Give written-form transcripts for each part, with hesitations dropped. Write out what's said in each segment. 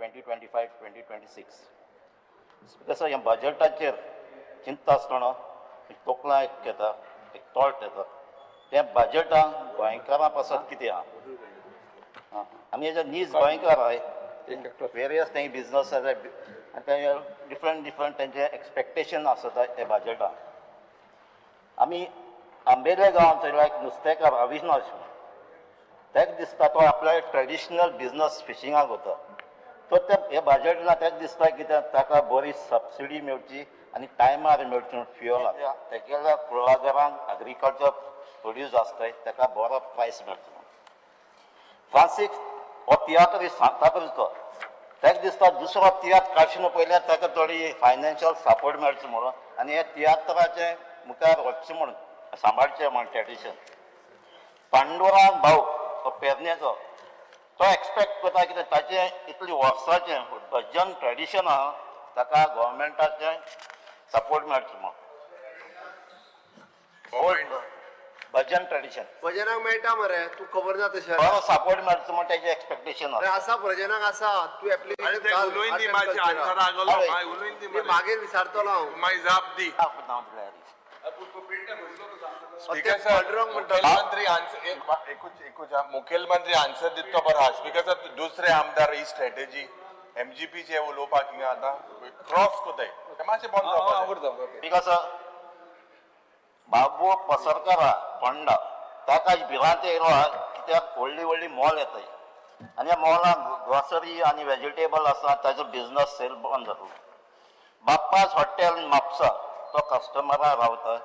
2025-2026. Speaker sir, ह्या बजेटाचेर चिंतता आसतना एक तोखणाय येता, एक थॉट येता. त्या बजेटान गोंयकारां पासत कितें आहा? आमी एज अ नीज गोंयकार आहाय, वेरियस तें बिजनस आनी ते डिफरंट डिफरंट तेंचे एक्सपेक्टेशन आसता त्या बजेटान. आमी आंबेले गांवांत लायक नुस्तेकार अविनाश, ताका दिसता तो आपल्या ट्रेडिशनल बिजनस फिशिंगाक वता. तो त्या हे बजेटला ताका दिसता कित्याक ताका बरी सबसिडी मेळची आनी टायमार मेळची म्हणून फ्युअलाक. तेगेल्या कुळागरांक एग्रीकल्चर प्रोड्यूस आसताय ताका बरो प्रायस मेळचो. फ्रांसीस हो तियात्र सांताक्रूजचो, ताका दिसता दुसरो तियात्र काडचे न्हू पयल्यार ताका थोडी फायनान्शियल सपोर्ट मेळचो म्हणून आनी हे तियात्राचें मुखार वचचें म्हणून सांबाळचें म्हण ट्रेडिशन. पांडुरंग भाऊ हो पेरण्याचो, तो एक्सपेक्ट करता कितें ताचें इतली वर्साचें भजन ट्रेडिशन आहा ताका गोवोरमेंटाचें सपोर्ट मेळचो म्हणून. ओल्ड भजन ट्रेडिशन भजनाक मेळटा मरे, तूं खबर ना तशें. बरो सपोर्ट मेळचो म्हण तेजें एक्सपेक्टेशन आसा. आसा, भजनाक आसा. तूं आनी ते एप्लिकेशन घाल. उलोवन दी आर्ट एंड मातशें कल्चराक. आन्सर आगलो हय. मागीर उलोवन दी मरे. मागीर विचारतलो हांव. मागीर जाप दी. स्पीकर सर, पांडुरंग म्हणटा. मुखेलमंत्री आन्सर एकूच एकूच हा. मुखेलमंत्री आन्सर दिता तो बरो आहा. स्पीकर सर, दुसरे आमदार ही स्ट्रॅटेजी एमजीपीचे उलोवपाक हिंगा आतां क्रॉस कोताय, ते मातशें बंद जावपाक जाय. Because बाबू पसरकार फोंडा, ताका भिरांत येयलो आहा कित्याक व्हडली व्हडली मॉल येताय आनी ह्या मॉलान ग्रॉसरी आनी वेजिटेबल आसा, ताजो बिजनस सेल बंद जातलो. बाप्पास हॉटेल म्हापसा, तो कस्टमरा रावता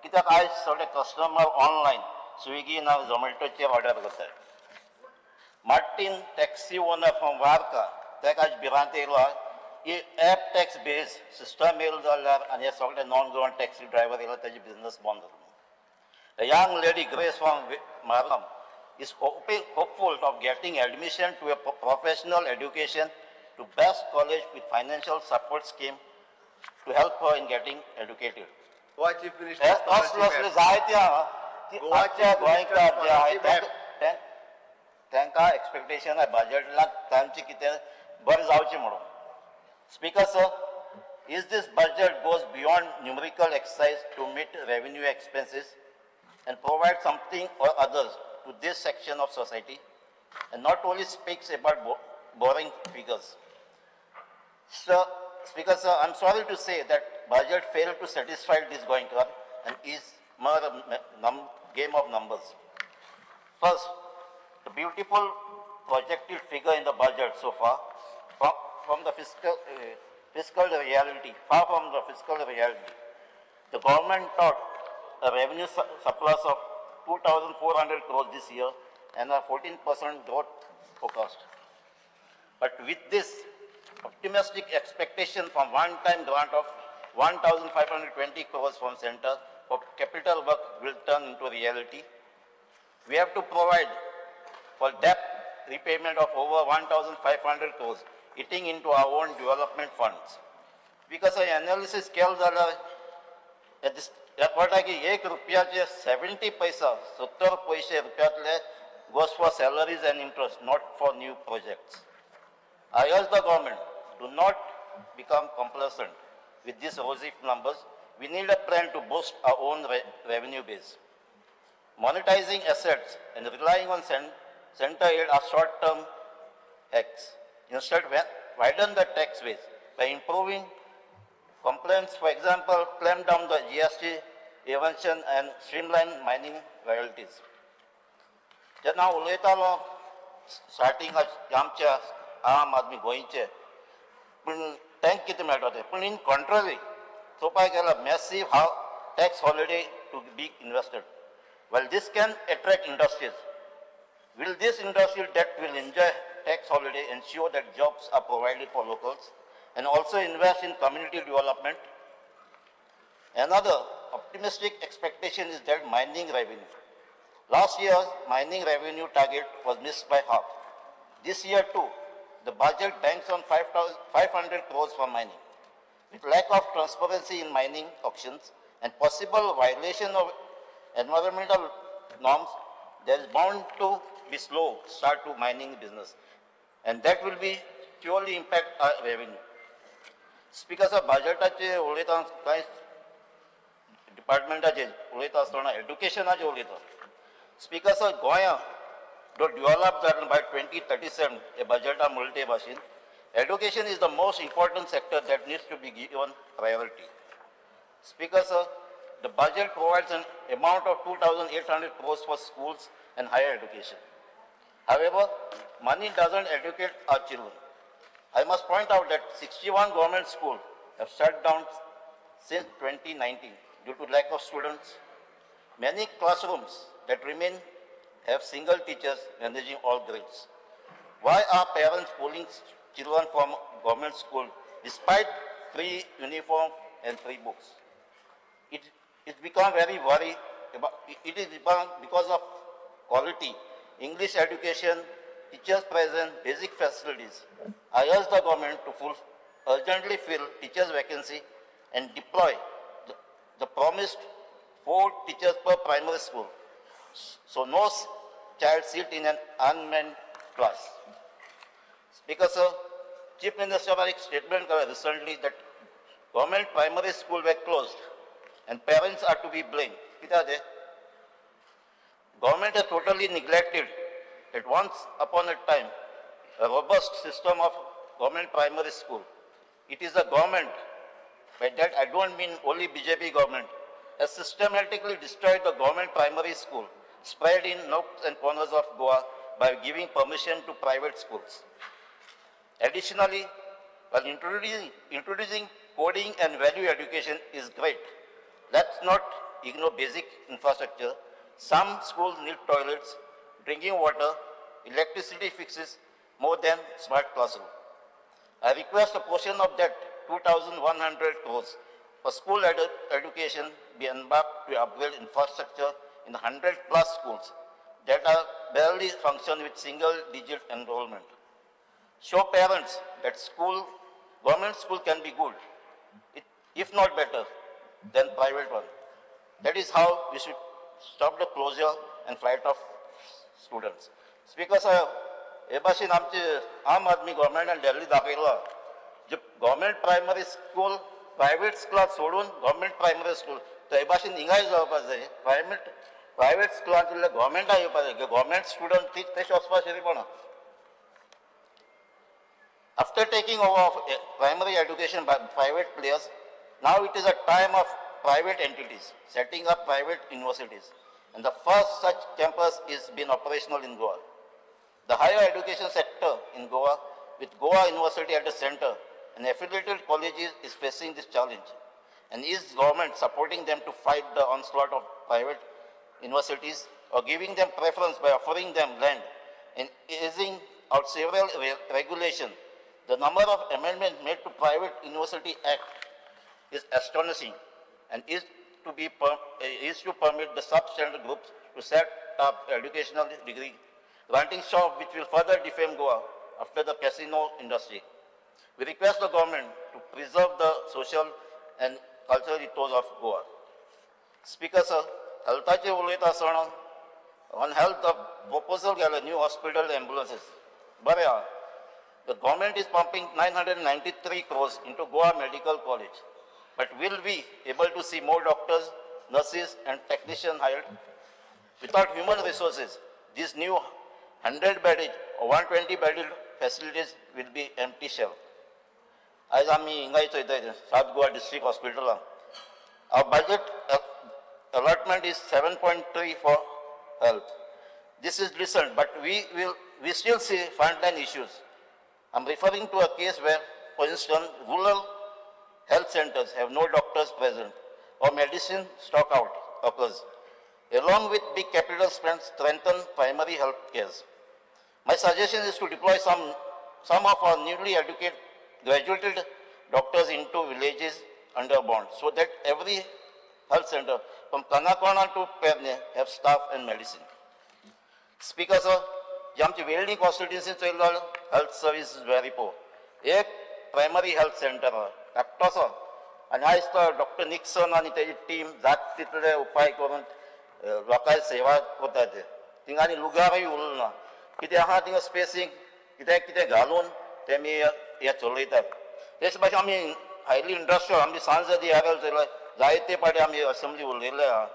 कित्याक आयज सगळे कस्टमर ऑनलायन स्विगी ना झोमॅटोचेर ऑर्डर करतात. मार्टीन टॅक्सी ओनर फ्रॉम वार्का, ताका आयज भिरांत येयलो आहा ही एप टॅक्स बेज सिस्टम येयलो जाल्यार आनी हे सगळे नॉन गोवन टॅक्सी ड्रायव्हर येयलो ताजी बिजनस बंद जातलो. A young lady, Grace from Margam, is hopeful of getting admission to a professional education to best college with financial support scheme to help her in getting educated. Goa chief हे असले असले minister जायते आहा ती गोवा आमच्या chief गोंयकार जे आहाय scholarship. तांकां एक्सपेक्टेशन आहा बजेटला तांचें कितें बरें जावचें म्हणून. Speaker sir, is this budget goes beyond numerical exercise to meet revenue expenses and provide something or others to this section of society, and not only speaks about boring figures. Sir, Speaker sir, I'm sorry to say that budget failed to satisfy this Goenkar and is more a game of numbers. First, the beautiful projected figure in the budget so far from the fiscal reality, far from the fiscal reality. The government thought a revenue surplus of 2,400 crores this year and a 14% growth forecast. But with this optimistic expectation from one-time grant of 1,520 crores from center for capital work will turn into reality. We have to provide for debt repayment of over 1,500 crores, eating into our own development funds. Because the analysis केलं जाल्यार ह्या कळटा की एक रुपयाचे 70 पैसा, 70 पयशे रुपयांतले goes for salaries and interest, not for new projects. I urge the government, do not become complacent with these rosy numbers. We need a plan to boost our own revenue base. Monetizing assets and relying on center aid are short-term hacks. Instead, widen the tax base by improving compliance. For example, clamp down the GST evasion and streamline mining royalties. जेन्ना हांव उलयतालो starting आमच्या आम आदमी गोंयचे, पूण तांकां कितें मेळटा तें, पूण इन कॉन्ट्ररी चोवपाक गेल्यार massive how tax holiday to be invested. Well, this can attract industries. Will this industry that will enjoy tax holiday ensure that jobs are provided for locals and also invest in community development? Another optimistic expectation is that mining revenue. Last year, mining revenue target was missed by half. This year too, the budget banks on 500 crores for mining. With lack of transparency in mining auctions and possible violation of environmental norms, there is bound to be slow start to mining business, and that will be surely impact our revenue. Speaker sir, बजेटाचे उलयता कांय डिपार्टमेंटाचे उलयता आसतना एड्युकेशनाचे उलयता. Speaker sir, गोंया जो develop जालें बाय 2037 हे बजेटा म्हणले ते भाशेन education is the most important sector that needs to be given priority. Speaker sir, the budget provides an amount of 2,800 crores for schools and higher education. However, money doesn't educate our children. I must point out that 61 government schools have shut down since 2019 due to lack of students. Many classrooms that remain have single teachers managing all grades. Why are parents pulling children from government school despite free uniform and free books? It's become very worry about, it is because of quality, English education, teachers present, basic facilities. I urge the government to urgently fill teachers vacancy and deploy the promised 4 teachers per primary school, so no child sit in an unmanned class. Speaker sir, Chief Minister made a statement recently that government primary school were closed and parents are to be blamed. Government has totally neglected that once upon a time a robust system of government primary school. It is the government, by that I don't mean only BJP government, has systematically destroyed the government primary school spread in nooks and corners of Goa by giving permission to private schools. Additionally, while introducing coding and value education is great, let's not ignore basic infrastructure. Some schools need toilets, drinking water, electricity fixes more than smart classroom. I request a portion of that 2,100 crores for school education be embarked to upgrade infrastructure in 100 plus schools that are barely function with single digit enrollment. Show parents that school, government school can be good, if not better than private one. That is how we should stop the closure and flight of students. Speaker sir, हे भाशेन आमचे आम आदमी गव्हर्मेंटान दिल्ली दाखयला जे government primary school private स्कुलाक सोडून government primary school तर हे भाशेन हिंगाय जावपाक जाय. प्रायवेट स्कुलांतल्या गव्हर्मेंटाक येवपाक जाय. गव्हर्मेंट स्टुडंट ती तशें वचपा शरीपणा. After taking over of primary education by private players, now it is a time of private entities setting up private universities, and the first such campus is been operational in Goa. The higher education sector in Goa, with Goa University at the center and affiliated colleges, is facing this challenge, and is government supporting them to fight the onslaught of private universities or giving them preference by offering them land and easing out several regulations? The number of amendments made to Private University Act is astonishing and is to permit the substandard groups to set up educational degree granting shop, which will further defame Goa after the casino industry. We request the government to preserve the social and cultural ethos of Goa. Speaker sir, healthache ulayta asana on health the proposal गेला new hospital ambulances. बरें आहा. The government is pumping 993 crores into Goa Medical College. But will we able to see more doctors, nurses and technicians hired? Without human resources, these new 100-bedded or 120-bedded facilities will be empty shell. आयज आमी हिंगाय चोयताय South Goa District Hospital. Our budget allotment is 7.3 for health. This is decent, but we still see frontline issues. I'm referring to a case where, for instance, rural health centers have no doctors present or medicine stock out occurs. Along with big capital spend, strengthen primary health cares. My suggestion is to deploy some of our newly educated, graduated doctors into villages under bond, so that every health center from Canacona to Perne have staff and medicine. Speaker sir, जे आमची वेल्डिंग constituency चोयलो health service is very poor. एक primary health centre आहा धाकटोसो, आनी आयज तो डॉक्टर निक्सन आनी तेजी टीम जात तितले उपाय करून लोकांक सेवा करता. ते थिंगा आनी लुगारूय उरना, कितें आहा थिंगा स्पेसींग कितें कितें घालून तेमी हे चलयतात. तेच भाशेन आमी हायली इंडस्ट्रियल आमची सांज जाती ह्या चलय जायते पाटी आमी असेंब्ली उलयल्ले आहा.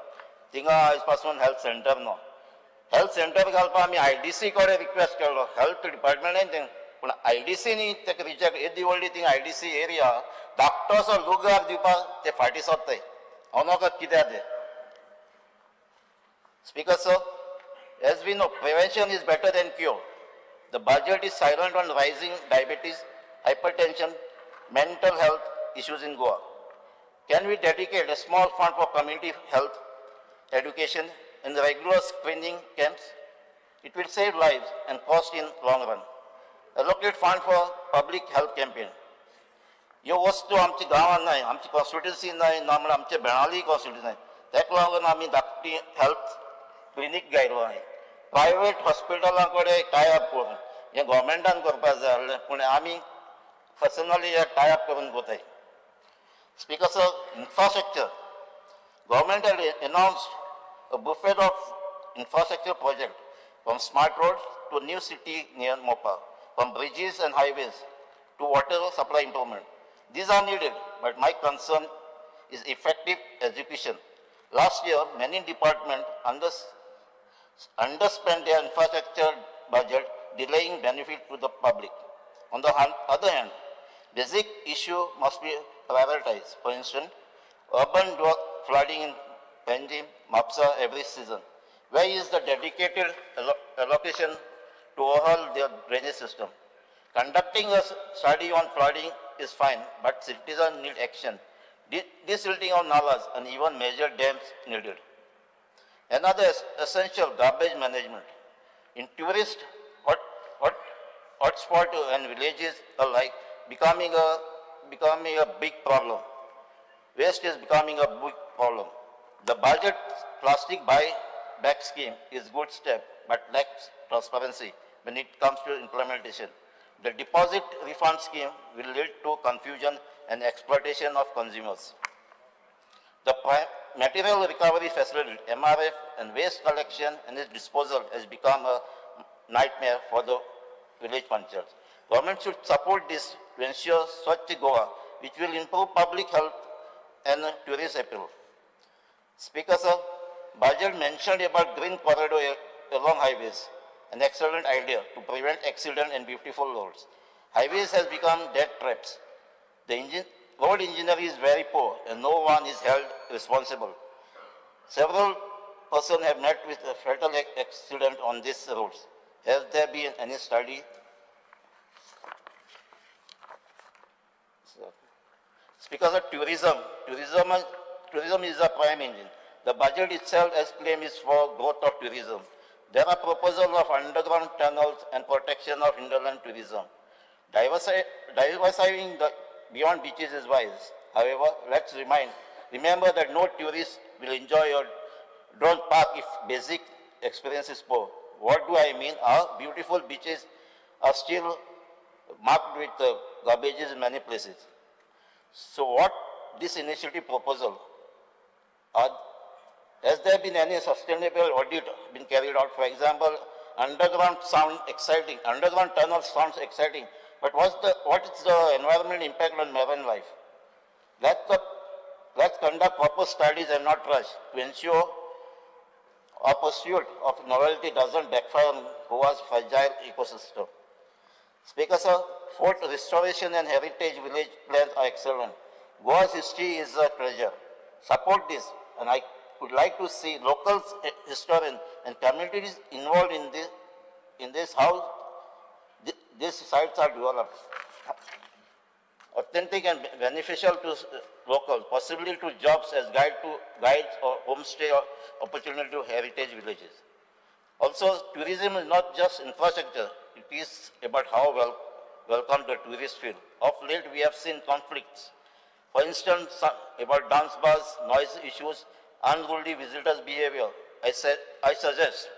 थिंगा आयज पासून हेल्थ सेंटर ना. हेल्थ सेंटर घालपाक आमी IDC कडेन रिक्वेस्ट केलो, हेल्थ डिपार्टमेंटान तें, पूण IDC ताका रिजेक्ट. येदी व्हडली थिंगा IDC area धाकटोसो लुगार दिवपाक ते फाटीं सरताय. हांव नाका कित्याक तें. Speaker sir, as we know, prevention is better than cure. The budget is silent on rising diabetes, hypertension, mental health issues in Goa. Can we dedicate a small fund for community health, education, and regular screening camps? It will save lives and cost in long run. Allocate fund for public health campaign. ह्यो वस्तू आमच्या गांवांत नाय, आमची constituency नाय, ना म्हणल्यार आमचे बेणाली कॉन्स्टिट्युन्सी नाय. ताका लागून आमी धाकटी हेल्थ क्लिनीक घायलो आहाय. प्रायवेट हॉस्पिटलां कडेन टाय अप करून हें गोवोरमेंटान करपाक जाय आहलें, पूण आमी पर्सनली हे टाय अप करून कोताय. Speaker sir, infrastructure. Government had announced a buffet of infrastructure project, from smart roads to new city near Mopa, from bridges and highways to water supply improvement. These are needed, but my concern is effective execution. Last year, many departments underspent their infrastructure budget, delaying benefit to the public. On the other hand, basic issue must be prioritized. For instance, urban flooding in Panjim, Mapsa every season. Where is the dedicated allocation to overhaul their drainage system? Conducting a study on flooding is fine, but citizens need action. Desilting of nalas and even major dams needed. Another essential, garbage management. In tourist hotspot and villages alike, becoming a big problem. Waste is becoming a big problem. The budget plastic buy-back scheme is a good step, but lacks transparency when it comes to implementation. The deposit refund scheme will lead to confusion and exploitation of consumers. The material recovery facility, MRF, and waste collection and its disposal has become a nightmare for the village panchayats. Government should support this to ensure Swachh Goa, which will improve public health and tourist appeal. Speaker sir, budget mentioned about green corridor along highways, an excellent idea to prevent accident and beautiful roads. Highways has become death traps. The road engineering is very poor and no one is held responsible. Several persons have met with a fatal accident on these roads. Has there been any study? So, because of tourism is a prime engine. The budget itself, as claimed, is for growth of tourism. There are proposals of underground tunnels and protection of hinterland tourism. Diversifying the beyond beaches is wise. However, let's remember that no tourist will enjoy your drone park if basic experience is poor. What do I mean? Our beautiful beaches are still marked with garbages in many places. So what this initiative proposal? Has there been any sustainable audit been carried out? For example, underground sound exciting, underground tunnel sounds exciting, but what is the environmental impact on marine life? Let's conduct proper studies and not rush to ensure our pursuit of novelty doesn't backfire on Goa's fragile ecosystem. Speaker sir, fort restoration and heritage village plans are excellent. Goa's history is a treasure. Support this, and I would like to see local historians and communities involved in this how these sites are developed. Authentic and beneficial to locals, possibly to jobs as guides or homestay or opportunity to heritage villages. Also, tourism is not just infrastructure, it is about how welcome the tourists feel. Of late, we have seen conflicts. For instance, about dance bars, noise issues, unruly visitors' behavior. I suggest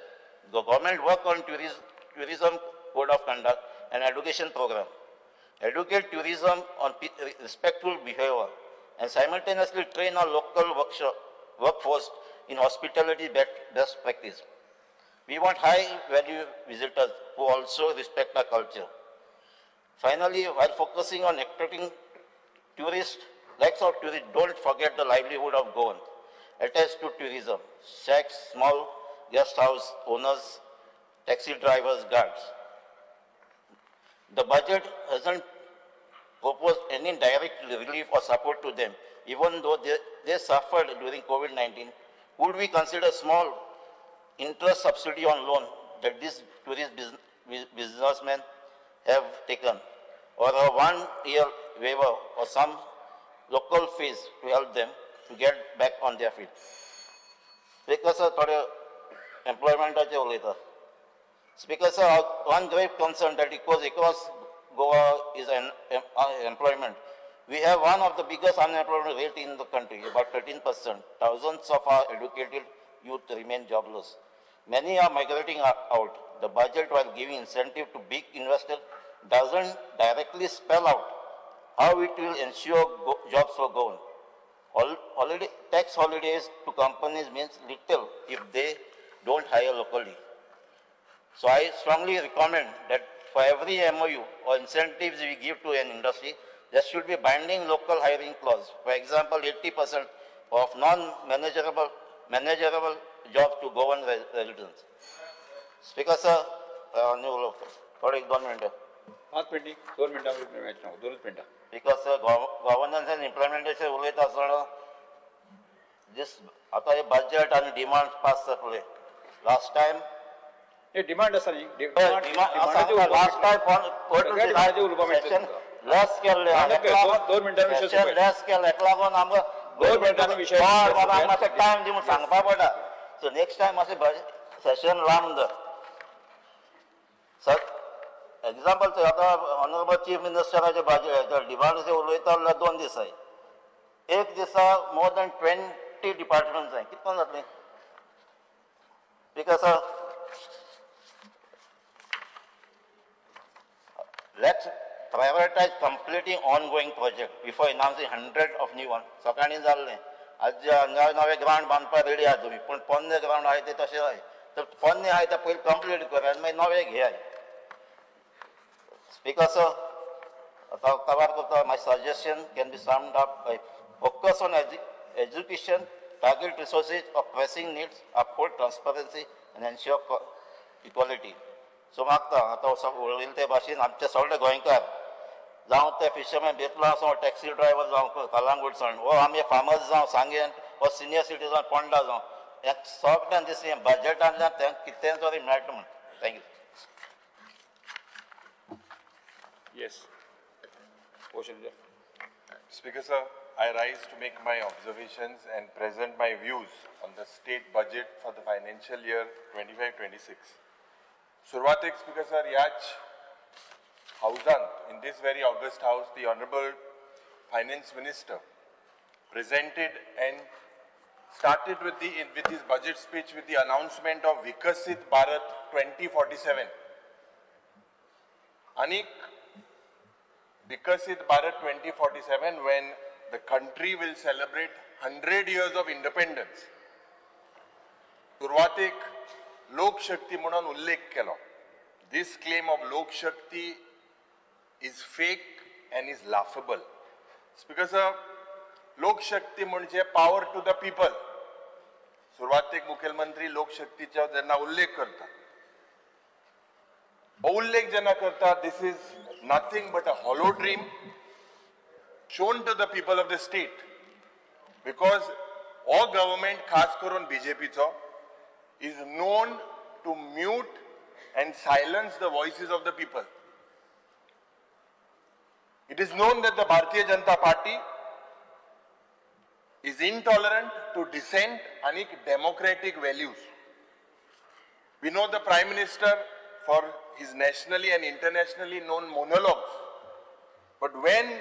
the government work on tourism code of conduct and education program. Educate tourism on respectful behavior and simultaneously train our local workforce in hospitality best practice. We want high-value visitors who also respect our culture. Finally, while focusing on attracting tourists, lakhs of tourists, don't forget the livelihood of Goan attached to tourism, shacks, small guest house owners, taxi drivers, guards. The budget hasn't proposed any direct relief or support to them, even though they suffered during COVID-19. Would we consider small interest subsidy on loan that these tourist businessmen have taken, or a 1-year waiver or some local fees to help them to get back on their feet? Speaker sir, थोडे employmentaचे उलयता. Speaker sir, one great concern that echoes across Goa is employment. We have one of the biggest unemployment rate in the country, about 13%. Thousands of our educated youth remain jobless. Many are migrating out. The budget, while giving incentive to big investors, doesn't directly spell out how it will ensure jobs for Goa. Tax holidays to companies means little if they don't hire locally. So I strongly recommend that for every MOU or incentives we give to an industry, there should be binding local hiring clause. For example, 80% of non-manageable jobs to Goan residents. Speaker sir, थोडे 2 मिनटं. 5 मिनटं, 2 मिनटां 2 मिनटां. Speaker sir, governance and implementation उलयता आसतना this आतां हे budget आनी डिमांड पास जातले. लास्ट टायम डिमांड आसा न्ही, लास्ट टायम लेस केल्ले, लेस केल्ले, हेका लागून आमकां 2 मिनटांनी विशय मातशें टायम दी म्हूण सांगपा पडटा. सो नेक्स्ट टायम मातशें सेशन लांब धर. सर, एग्जाम्पल आतां ऑनरेबल चीफ मिनिस्टराचे बजेट डिमांडाचे उलयता जाल्यार 2 दीस आहाय. एक दिसा मोर दॅन 20 डिपार्टमेंट्स आहाय, कितको जातलें? Because let's prioritize completing ongoing project before announcing 100 of new one. सकाळीं जाल्लें, आज नवे नवे ग्रावंड बांदपाक रेडी आहा तुमी, पूण पोन्ने ग्रावंड आहाय ते तशें आहाय, तर पोन्ने आहाय ते पयलीं कंप्लीट करा आनी मागीर नवे घेयाय. स्पीकर सर, आतां कबार करता. My suggestion can be summed up by focus on education, target resources of pressing needs, uphold transparency and ensure equality. So मागता आतां उलयले ते भाशेन आमचे सगळे गोंयकार जावं ते फिशरमॅन बेतला आसूं, टॅक्सी ड्रायव्हर जावं कलांगूट सावन, वो आमी फार्मर्स जावं सांगें, वो सिनियर सिटीजन पोंडा जावं, ह्या सगळ्यांक दिसता बजेटांतल्यान तांकां कितें तरी मेळटा म्हूण. Thank you. Yes. Speaker sir, I rise to make my observations and present my views on the state budget for the financial year 25-26. सुरवातेक Speaker sir, ह्याच हाऊसांत, in this very august house, the Honorable Finance Minister presented and started with his budget speech with the announcement of Vikasit Bharat 2047. Anik Vikasit Bharat 2047, when the country will celebrate 100 years of independence. सुरवातेक लोक शक्ती म्हणून उल्लेख केलो. This claim of Lok Shakti is fake and is laughable. Speaker sir, Lok Shakti म्हणजे power to the people. सुरवातेक मुख्यमंत्री लोक शक्तीचा जेन्ना उल्लेख करता, हो उल्लेख जेन्ना करता, this is nothing but a hollow dream shown to the people of the state, because हो गव्हर्नमेंट खास करून बीजेपीचो is known to mute and silence the voices of the people. It is known that the Bharatiya Janata Party is intolerant to dissent and democratic values. We know the Prime Minister for his nationally and internationally known monologues. But when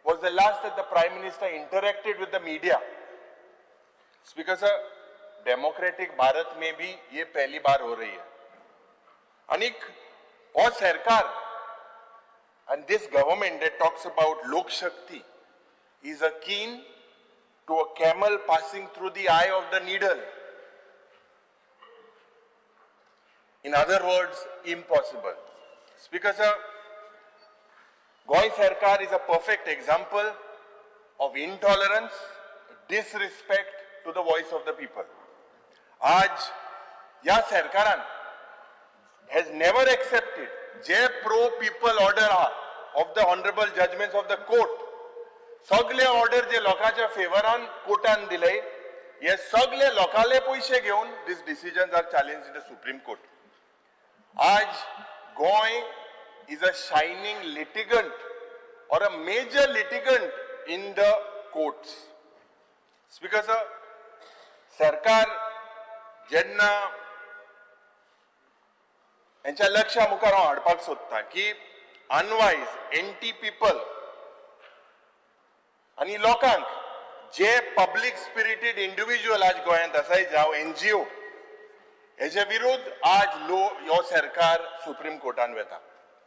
was the last that the Prime Minister interacted with the media? Speaker sir, democratic Bharat में भी ये पहली bar हो रही है. अनेक और सरकार and this government that talks about Lok Shakti is akin to a camel passing through the eye of the needle. In other words, impossible. Speaker sir, Goa सरकार is a perfect example of intolerance, disrespect to the voice of the people. आज ह्या सरकारान has never accepted J pro people order आहा of the honourable judgments of the court. सगळे order जे लोकांच्या फेवरान कोर्टान दिले हे सगळे लोकांले पयशे घेवन these decisions are challenge in the Supreme Court. आज Goa is a shining litigant or a major litigant in the courts. Speaker sir, सरकार जेन्ना हेंच्या लक्षा मुखार हांव हाडपाक सोदता की अनवायज एंटी पीपल आनी लोकांक जे पब्लीक स्पिरिटेड इंडिविज्युअल आज गोंयांत आसाय जावं एनजीओ हेजे विरुद्ध आज लो हो सरकार सुप्रीम कोर्टान वता.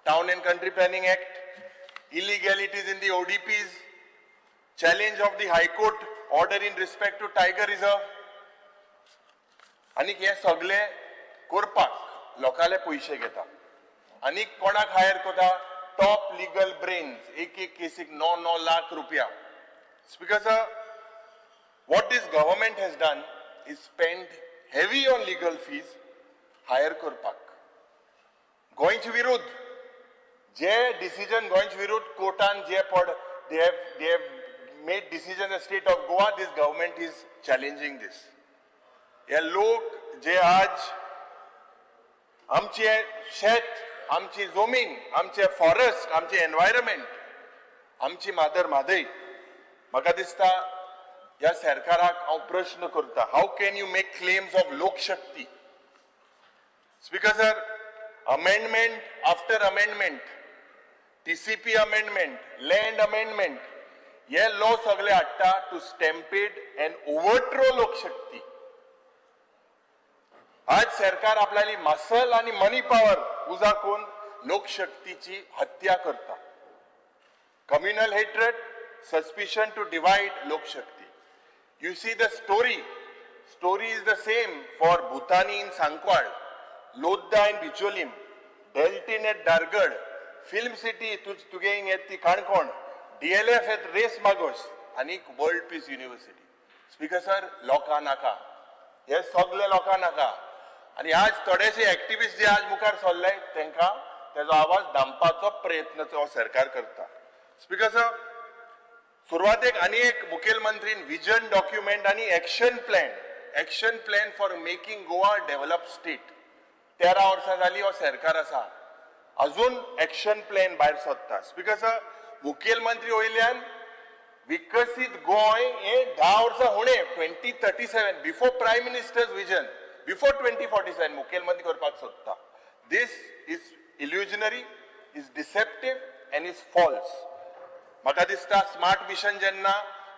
Town and Country Planning Act, illegalities in the ODPs, challenge of the High Court order in respect to Tiger Reserve, आनी हे सगळे करपाक लोकांले पयशे घेता आनी कोणाक हायर करता? टॉप लिगल ब्रेन्स, एक एक केसीक 9-9 लाख रुपया. Speaker sir, what this government has done is spend heavy on legal fees hire करपाक. गोंयचे विरुद्ध जे डिसिजन गोंयचे विरुद्ध कोर्टान जे पड they have made decision the state of Goa, this government is challenging this. हे लोक जे आज आमचे शेत, आमची जमीन, आमचे फॉरेस्ट, आमचे एनवायरमेंट, आमची मादर म्हादय, म्हाका दिसता ह्या सरकाराक हांव प्रश्न करता, how can you make claims of Lokshakti? Speaker sir, amendment after amendment, TCP amendment, land amendment, हे लॉ सगळे हाडटा टू स्टॅम्पेड अँड ओव्हरथ्रो लोकशक्ती. आज सरकार आपल्याली मसल आनी मनी पावर उजा करून लोकशक्तीची हत्या करता. Communal hatred, suspicion to divide Lokshakti. You see the story. Story is the same for Bhutani in Sancoale, Lodha in Bicholim, Deltin at Dargad, Film City तुगे at ती Canacona, DLF at Reis Magos आनी world peace university. Speaker sir, लोकां नाका हे सगळे लोकां नाका. आनी आज थोडेशे एक्टिविस्ट जे आज मुखार सरले तांकां तेजो आवाज दामपाचो प्रयत्न हो सरकार करता. स्पीकर सर, सुरवातेक आनी एक मुखेलमंत्रीन विजन डॉक्युमेंट आनी action plan, action plan for making Goa develop state. 13 वर्सां जाली हो सरकार आसा, अजून एक्शन प्लॅन भायर सोदता. स्पीकर सर, मुखेलमंत्री वयल्यान विकसीत गोंय हे 10 वर्सां हुणे 2037 before prime minister's vision, before 2047 मुखेलमंत्री करपाक सोदता. This is illusionary, is deceptive and is false. म्हाका दिसता स्मार्ट मिशन जेन्ना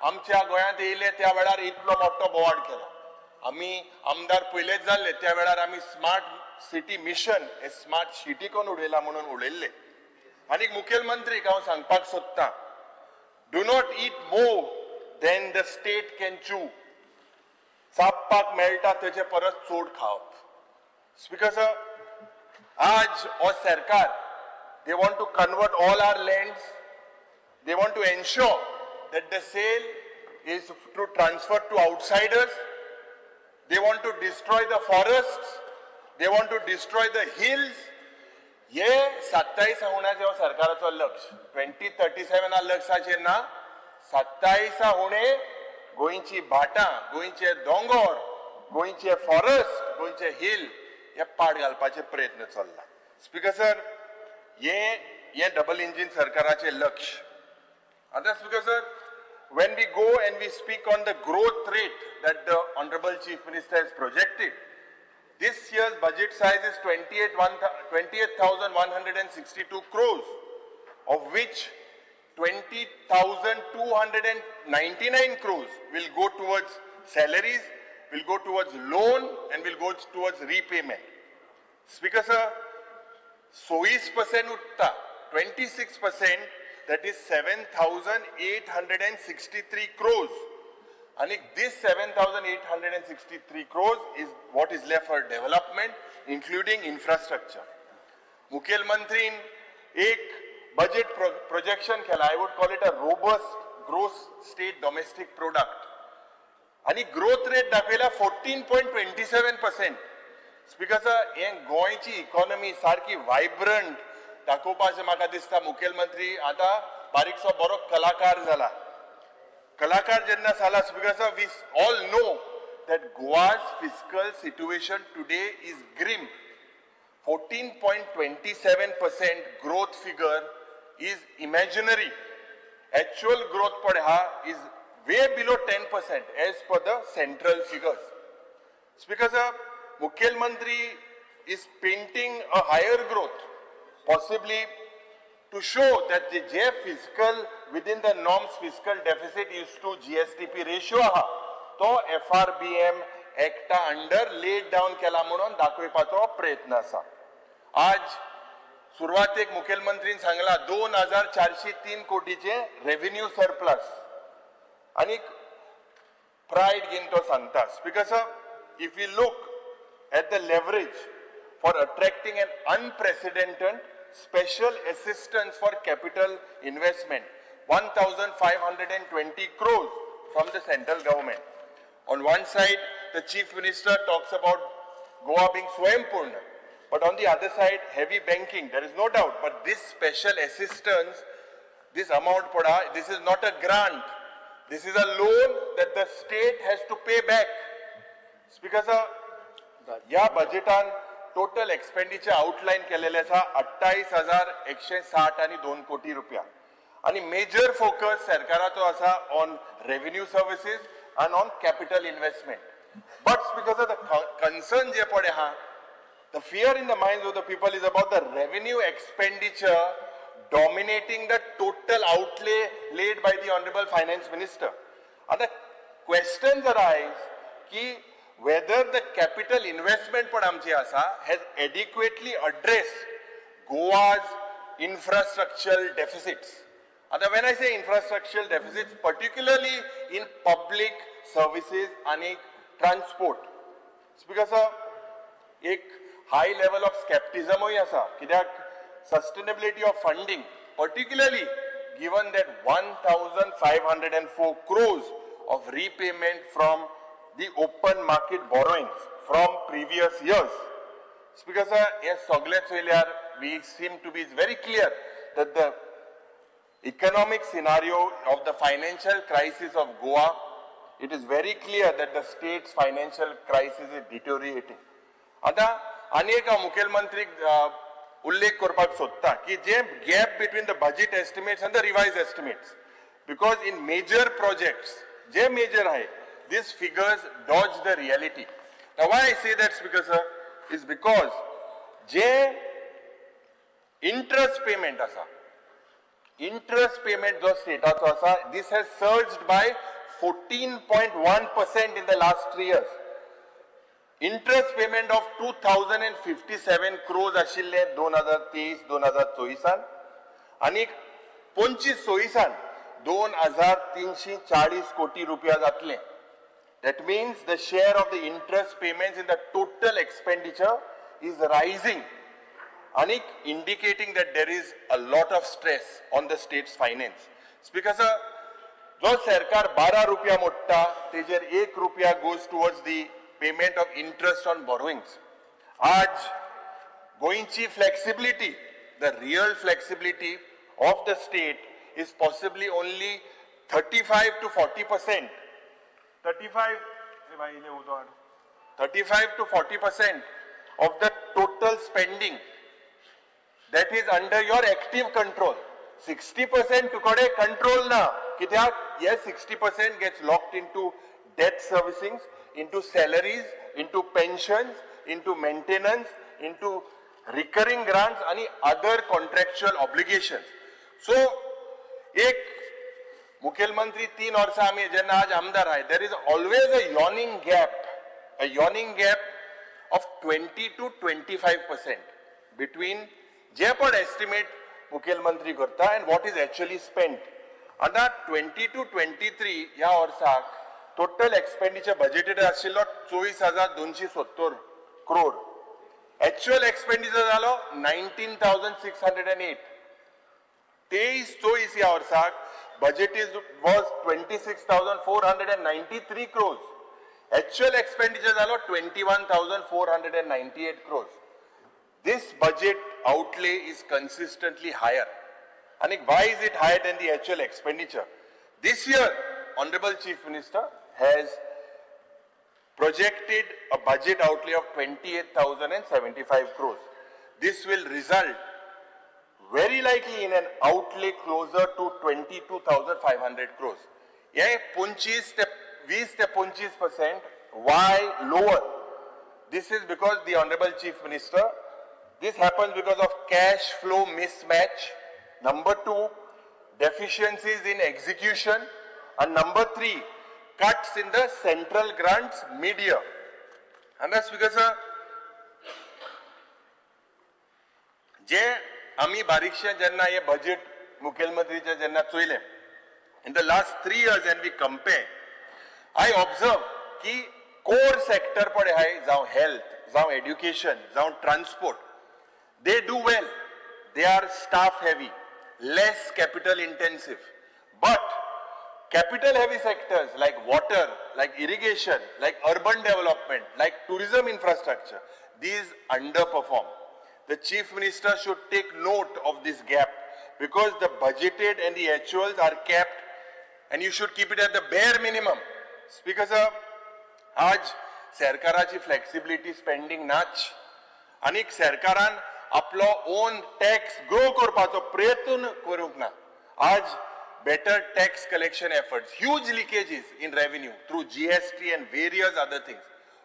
आमच्या गोंयांत येयलें त्या वेळार इतलो मोठो बोवाळ केलो. आमी आमदार पयलेच जाल्ले त्या वेळार आमी स्मार्ट सिटी मिशन हे स्मार्ट सिटी कोण उडयला म्हणून उडयल्ले. आनी मुखेलमंत्रीक हांव सांगपाक सोदता, do not eat more than the state can chew. चापपाक मेळटा तेजे परस चड खावप. स्पीकर सर, आज हो सरकार they want to convert all our lands. They want to ensure that the sale is to transfer to outsiders. They want to destroy the forests. They want to destroy the hills. हे 27 हुण्याचे सरकाराचो लक्ष 2037 लक्षाचेर ना. 27 हुणे गोंयची भाटां, गोंयचे दोंगोर, गोंयचे forest, गोंयचे हिल हे पाड घालपाचे प्रयत्न चल्ला. स्पीकर सर, हे डबल इंजीन सरकाराचे लक्ष. आतां speaker sir, when we go and we speak on the growth rate that the Honorable Chief Minister has projected, this year's budget size is 28,162 crores, of which 20,299 crores will go towards salaries, will go towards loan and will go towards repayment. Speaker sir, 26% utta, 26%, that is 7,863 crores. And this 7,863 crores is what is left for development, including infrastructure. मुखेलमंत्रीन एक budget projection केला, I would call it a robust gross state domestic product आणि growth rate दाखयला 14.27%. Speaker sir, हे गोंयची economy सारकी vibrant दाखोवपाचें म्हाका दिसता. मुखेलमंत्री आतां बारीकसो बरो कलाकार जाला. कलाकार जेन्ना जाला, Speaker sir, we all know that Goa's fiscal situation today is grim. 14.27% growth figure is imaginary. Actual growth पळय हा is way below 10% as per the central figures. Speaker sir, मुखेलमंत्री is painting a higher growth, possibly to show that the J fiscal within the norms fiscal deficit is to GSDP ratio आहा तो FRBM एक्टा under lead down केला म्हणून दाखोवपाचो प्रयत्न आसा. आज सुरवातेक मुखेलमंत्रीन सांगला 2403 कोटीचे रेव्हेन्यू सरप्लस आनी प्रायड घेवन तो सांगता. Speaker sir, if you look at the leverage for attracting an unprecedented special assistance for capital investment, 1,520 crores from the central government. On one side, the Chief Minister talks about Goa being Swayampurna, but on the other side, heavy banking, there is no doubt. But this special assistance, this amount, this is not a grant. This is a loan that the state has to pay back. Speaker sir, ह्या बजेटान total expenditure outline केलेले आसा 28,160 आणि 2 कोटी रुपया आणि major focus सरकाराचो आसा on revenue services and on capital investment. But because of the concern जे पळय आहा, the fear in the minds of the people is about the revenue expenditure dominating the total outlay laid by the Honorable Finance Minister. आतां question arise की whether the capital investment पण आमची आसा has adequately addressed Goa's infrastructural deficits. आतां when I say infrastructural deficits, particularly in public services आनी transport. Speaker sir, एक high level of skepticism आसा कित्याक sustainability of funding, particularly given that 1,504 crores of repayment from the open market borrowings from previous years. Speaker sir, हे सगळे चोयल्यार we seem to be very clear that the economic scenario of the financial crisis of Goa, it is very clear that the state's financial crisis is deteriorating. आतां आनी एक हांव मुखेलमंत्रीक उल्लेख करपाक सोदता की जे gap between the budget estimates and the revised estimates, because in major projects J major आहाय, these figures dodge the reality. Now why I say that, Speaker sir, is because J interest payment आसा, interest payment जो स्टेटाचो आसा, this has surged by 14.1% in the last 3 years. Interest payment of 2,057 crores आशिल्ले 2023-2024 आनी 25-26 2,340 कोटी रुपया जातले. That means the share of the interest payments in the total expenditure is rising and indicating that there is a lot of stress on the state's finance. Speaker sir, जो सरकार 12 रुपया मोडटा तेजेर 1 रुपया goes towards the payment of interest on borrowings. आज गोंयची flexibility, the real flexibility of the state is possibly only 35 to 40%. 35 to 40% of the total spending that is under your active control. 60% तुकडे control ना, कित्याक हे 60% gets locked into debt servicings, into salaries, into pensions, into maintenance, into recurring grants आणि other contractual obligations. So एक मुखेलमंत्री 3 वर्सां आमी जेन्ना आज आमदार आहाय, there is always a yawning gap, a yawning gap of 20 to 25% between जे पण एस्टिमेट मुखेलमंत्री करता and what is actually spent. आतां 22-23 ह्या वर्साक total expenditure budgeted आशिल्लो 24,270 क्रोड, एक्चुअल एक्सपेंडिचर जालो 19,608. 23-24 ह्या वर्साक budget is was 26,493 crores. Actual expenditure जालो 21,498 crores. This budget outlay is consistently higher. And why is it higher than the actual expenditure? This year, Honorable Chief Minister has projected a budget outlay of 28,075 crores. This will result very likely in an outlay closer to 22,500 crores. Yeah, 25 te 25%. Why lower? This is because the Honorable Chief Minister, this happens because of cash flow mismatch. Number 2, deficiencies in execution. And number 3, cuts in the central grants mid-year. And that's because जे आमी बारीकशे जेन्ना हे budget मुखेलमंत्रीचे जेन्ना चोयले in the last 3 years and we compare, I observe की कोर sector पळय आहाय, जावं health, जावं education, जावं transport, they do well. They are staff heavy, less capital intensive. But capital heavy sectors like water, like irrigation, like urban development, like tourism infrastructure, these underperform. The Chief Minister should take note of this gap because the budgeted and the actuals are capped and you should keep it at the bare minimum. Speaker sir, आज सरकाराची flexibility spending नाच आनी सरकारान आपलो own tax grow करपाचो प्रयत्न करूंक ना. आज better tax collection efforts, huge leakages in revenue through GST and various other things.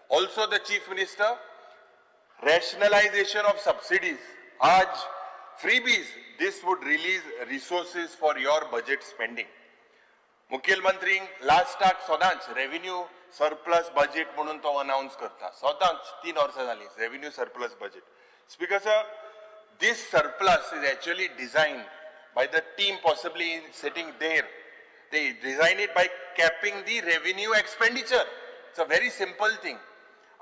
Also the Chief Minister, rationalization of subsidies, aaj freebies, this would release resources for your budget spending. मुख्यमंत्री लास्टाक सदांच revenue surplus budget म्हणून तो announce करता. सदांच 3 वर्सां जाली revenue surplus budget. Speaker sir, this surplus is actually designed by the team possibly sitting there. They design it by capping the revenue expenditure. It's a very simple thing.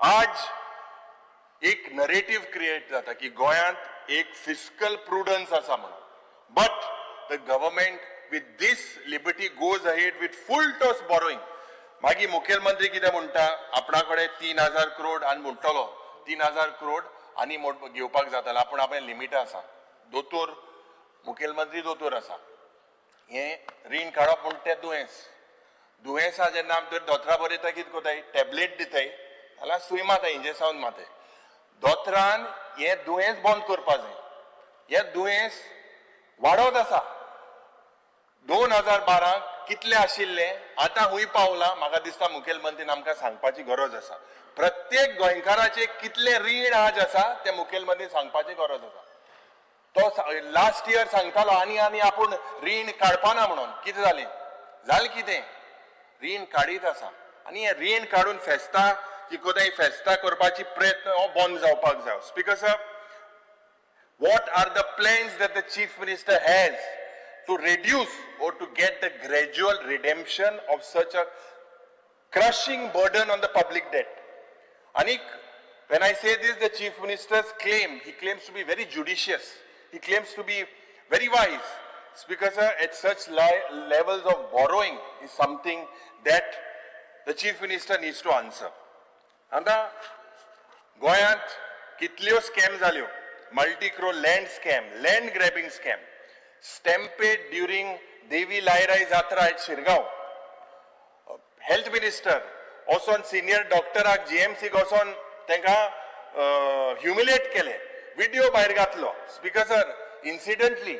आज एक narrative create जाता की गोयांत एक fiscal प्रुडन्स आसा म्हणून, but the government with this liberty goes ahead with full toss borrowing. मागीर मुखेलमंत्री कितें म्हणटा, आपणा कडेन 3,000 करोड आनी म्हणटलो 3,000 करोड आनी घेवपाक जातालो, आपूण आपणें लिमिटां आसा. दोतोर, मुखेलमंत्री दोतोर आसा. हें रीण काडप म्हण तें दुयेंस. दुयेंसा जेन्ना आमी तर दोतोरा बरयता कितें करताय, टॅबलेट दिताय जाल्यार सूय मारताय, इंजेक्शन मारताय. दोतोरान हें दुयेंस बंद करपा जाय. हें दुयेंस वाडत आसा. 2012 कितले आशिल्ले आतां हुंय पावला, म्हाका दिसता मुखेलमंत्रीन आमकां सांगपाची गरज आसा. प्रत्येक गोंयकाराचे कितले रीण आज आसा तें मुखेलमंत्री सांगपाची गरज आसा. तो लास्ट इयर सांगतालो आनी आनी आपूण रीण काडपाना म्हणून, कितें जालें? जालें कितें? रीण काडीत आसा आनी हें रीण काडून फेस्तां कितें फेस्तां करपाची प्रयत्न हो बंद जावपाक जाय. Speaker sir, what are the plans that the Chief Minister has to reduce or to get the gradual redemption of such a crushing burden on the public debt? Anik, when I say this, the Chief Minister's claim, he claims to be very judicious, he claims to be very wise. Speaker sir, at such levels of borrowing is something that the Chief Minister needs to answer. आतां गोंयांत कितल्यो scam जाल्यो, multi crore land scam, land grabbing scam, stampede during Devi Lairai Jatra at Shirgaon, health minister वचोन senior डॉक्टराक जीएमसीक वचोन तांकां humiliate केले, video भायर घातलो. स्पीकर सर, इन्सिडंटली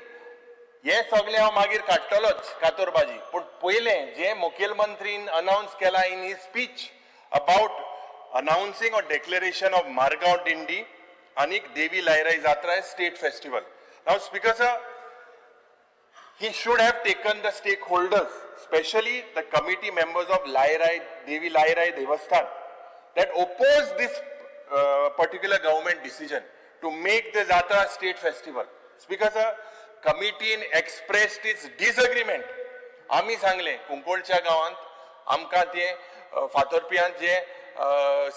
हे सगळें हांव मागीर काडटलोच कातोरबाजी, पूण पयलें जें मुखेलमंत्रीन अनाउन्स केलां in his speech about announcing or declaration of Margao Dindi आनी Devi Lairai Jatra as state festival. Now speaker sir, he should have taken the stakeholders, especially the committee members of Lairai, Devi Lairai Devasthan, that opposed this particular government decision to make the Jatra state festival. Speaker sir, committee expressed its disagreement. आमी सांगले कुंकोळच्या गांवांत आमकां ते फातोरपियांत जे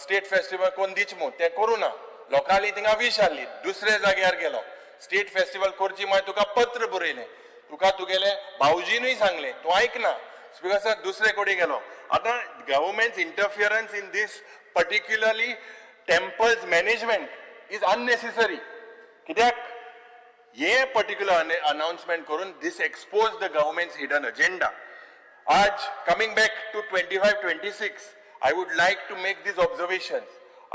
state festival कोण दिच मू तें करूं ना, लोकांनी थिंगा विश आहली, दुसऱ्या जाग्यार गेलो, स्टेट फेस्टिवल करची मागीर तुका पत्र बरयलें, तुका तुगेले भावजीनूय सांगलें, तूं आयकना. स्पीकर सर, दुसरे कडेन गेलो. आतां government's interference in this particularly temples management is unnecessary. कित्याक हे पर्टिक्युलर अनाउन्समेंट करून this expose the government's hidden agenda. आज coming back to 25-26, I would like to make these observations.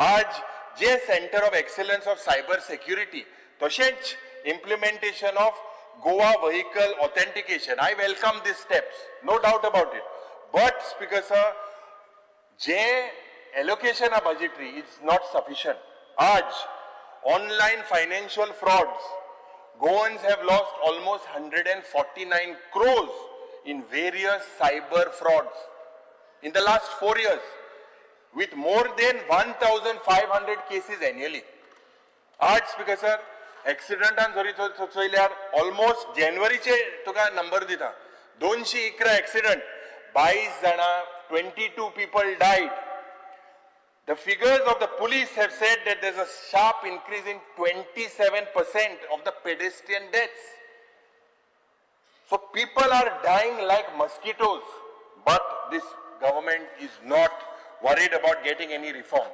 आज जे centre of excellence of cyber security तशेंच implementation of Goa vehicle authentication, I welcome these steps, no doubt about it. But speaker sir, J allocation of budgetary is not sufficient. आज online financial frauds, Goans have lost almost 149 crores in various cyber frauds in the last 4 years, with more than 1,500 cases annually. आज speaker sir, एक्सिडंटान जरी चोयल्यार almost जानेवारीचे तुका number दिता, 211 accident, 22 जाणां, 22 people died. The figures of the police have said that there's a sharp increase in 27% of the pedestrian deaths. So people are dying like mosquitoes, but this government is not worried about getting any reform.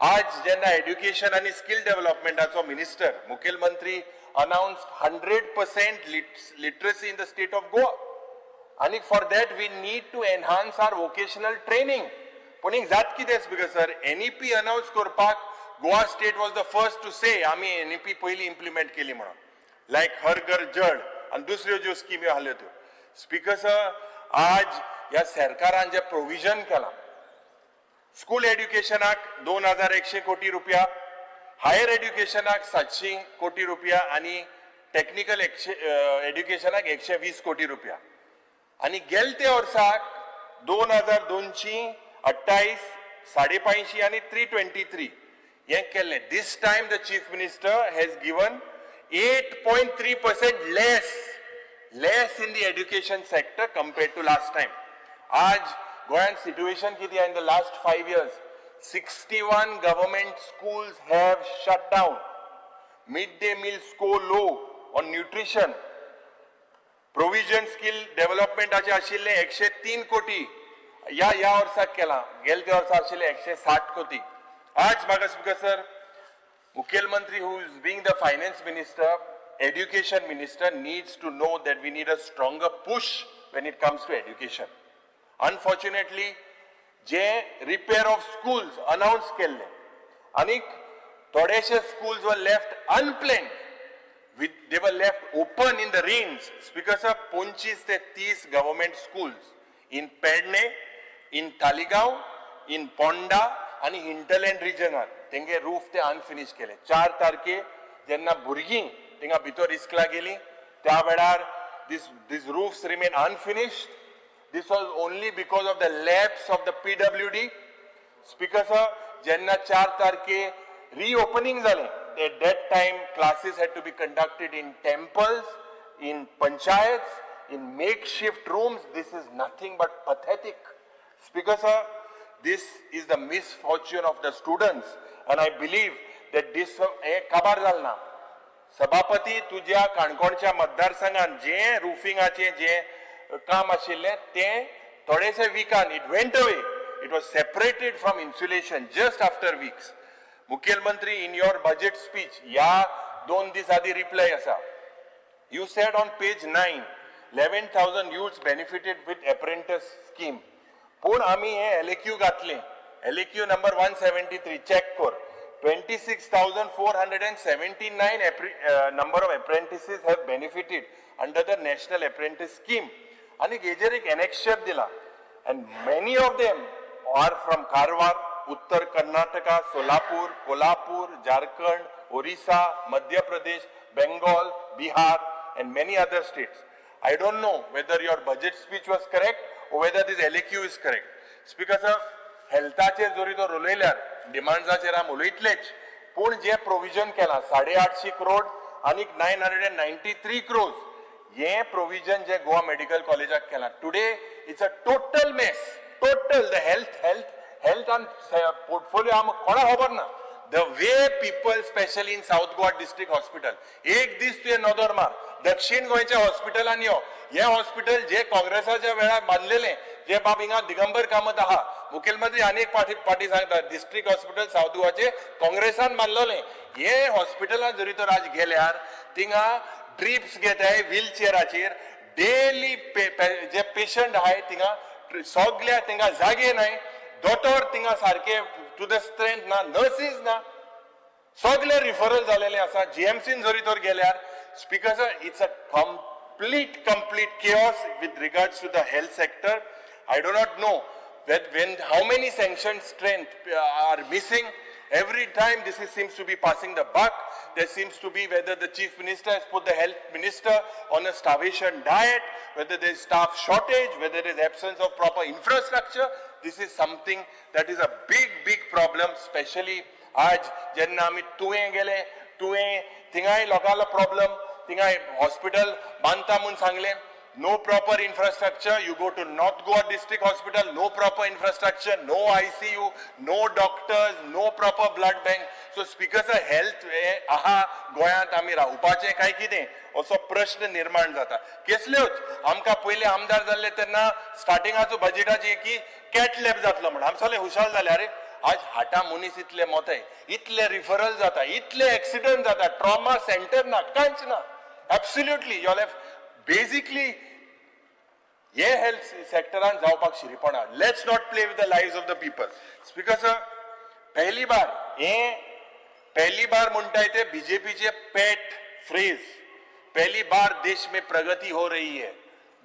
आज जेन्ना education आनी skill डेव्हलपमेंटाचो minister मुखेलमंत्री announced 100% literacy in the state of Goa, आनी for that we need to enhance our vocational training. पूण एक जात कितें speaker sir, NEP announce करपाक Goa state was the first to say आमी एनईपी पयलीं इम्प्लिमेंट केली म्हणून, लायक हर घर जळ आनी दुसऱ्यो ज्यो स्किम्यो आहल्यो त्यो. स्पीकर सर, आज ह्या सरकारान जें प्रोविजन केलां स्कूल एड्युकेशनाक 2100 कोटी रुपया, हायर एड्युकेशनाक 700 कोटी रुपया आनी टॅक्निकल एड्युकेशनाक 120 कोटी रुपया, आनी गेलते वर्साक 2228, 550 आनी 323 हें केल्लें. This time the chief minister has given 8.3% less in the education sector compared to last time. आज गोंयांत सिट्युएशन कितें in the last 5 years, 61 government schools have shut down. Mid day meal score low on nutrition. Provision skill डेव्हलपमेंटाचे आशिल्ले 103 कोटी ह्या ह्या वर्साक केलां, गेले त्या वर्सा आशिल्ले 160 कोटी. आज म्हाका स्पीकर सर, मुखेलमंत्री who is being the finance minister, education minister needs to know that we need a stronger push when it comes to education. Unfortunately, J repair of schools announce केल्ले आनी थोडेशे schools were left unplanned, with they were left open in the rains. Speaker sir, 25 ते 30 government schools in Pedne, in Taleigao, in Ponda आनी hinterland रिजनार तेंगे roof ते अनफिनीश केले. 4 तारखे जेन्ना भुरगीं थिंगा भितर इस्कला गेली त्या वेळार this roofs remain unfinished. This was only because of the lapse of the PWD. Speaker sir, जेन्ना 4 तारखे रिओपनिंग जालें, at that time classes had to be conducted in temples, in panchayats, in makeshift rooms. This is nothing but pathetic. Speaker sir, this is the misfortune of the students, and I believe that this हे काबार जाल ना. सभापती, तुज्या काणकोणच्या मतदारसंघान जे रुफिंगाचें जे काम आशिल्लें तें थोडेशे विकान it went away. It was separated from insulation just after weeks. मुखेलमंत्री, in your budget speech ह्या 2 दीस आदीं रिप्लाय आसा, you said on page 9 11,000 youths benefited with apprentice scheme. पूण आमी हे LAQ घातलें, LAQ number 173 check कर, 26,479 number of apprentices have benefited under the national apprentice scheme. आनी हेजेर एक एनेक्शर दिला, and many of them are from Karwar, Uttar Karnataka, Solapur, Kolhapur, Jharkhand, Orissa, Madhya Pradesh, Bengal, Bihar and many other states. I don't know whether your budget speech was correct or whether this LAQ is correct. Speaker sir, हेल्थाचेर जरी तर उलयल्यार डिमांड्साचेर आमी उलयतलेच, पूण जे provision केलां 850 करोड आनी 993 crores हे provision जे Goa medical कॉलेजाक केलां, today it's a total mess. Total the health health health आनी पोर्टफोलियो आमकां कोणाक खबर ना. The way people specially in South Goa district hospital, एक दीस तुवें नदर मार, दक्षिण गोंयच्या हॉस्पिटलान यो. हे हॉस्पिटल जे काँग्रेसाच्या वेळार बांदलेले, जे बाब हिंगा दिगंबर कामत आहा, मुखेलमंत्री अनेक पाटी सांगता, डिस्ट्रिक्ट हॉस्पिटल सावथ गोवाचे काँग्रेसान बांदलेले. हे हॉस्पिटलान जरी तर आज गेल्यार थिंगा ड्रिप्स घेताय व्हीलचेराचेर, डेली जे पेशंट आहाय थिंगा सगल्या थिंगा जागे नाय, दोतोर थिंगा सारके टू the strength ना, नर्सीस ना, सगळे रिफरल जालेले आसा. जीएमसीन जरी तर गेल्यार speaker sir, it's a complete chaos with regards to the health sector. I do not know that when how many sanction strength are missing. Every time this seems to be passing the buck. There seems to be whether the chief minister has put the health minister on a starvation diet, whether there is staff shortage, whether there is absence of proper infrastructure. This is something that is a big, big problem, especially आज जेन्ना आमी तुवें गेले, तुवें थिंगाय लोकांलो problem, थिंगाय hospital बांदता म्हूण सांगलें, no proper infrastructure. You go to North Goa District Hospital, no proper infrastructure, no ICU, no doctors, no proper blood bank. So speaker sir, health आहा गोंयांत आमी रावपाचें काय कितें असो प्रश्न निर्माण जाता. केसल्योच आमकां पयले आमदार जाल्ले तेन्ना स्टार्टिंगाचो बजेटाची की कॅट लॅब जातलो म्हण आमी सगळे हुशार जाले. अरे आज हाटा मनीस इतले मोते, इतले रिफरल जाता, इतले एक्सिडंट जाता, ट्रॉमा सेंटर ना, कांयच ना. एब्सोल्युटली you have basically हे हेल्थ सेक्टरान जावपाक शिरीपणा. Let's not play with the lives of the people. Speaker sir, पहली बार हे पहली बार म्हणटाय ते बीजेपीचे पेट फ्रेज, पहली बार देश में प्रगति हो रही है.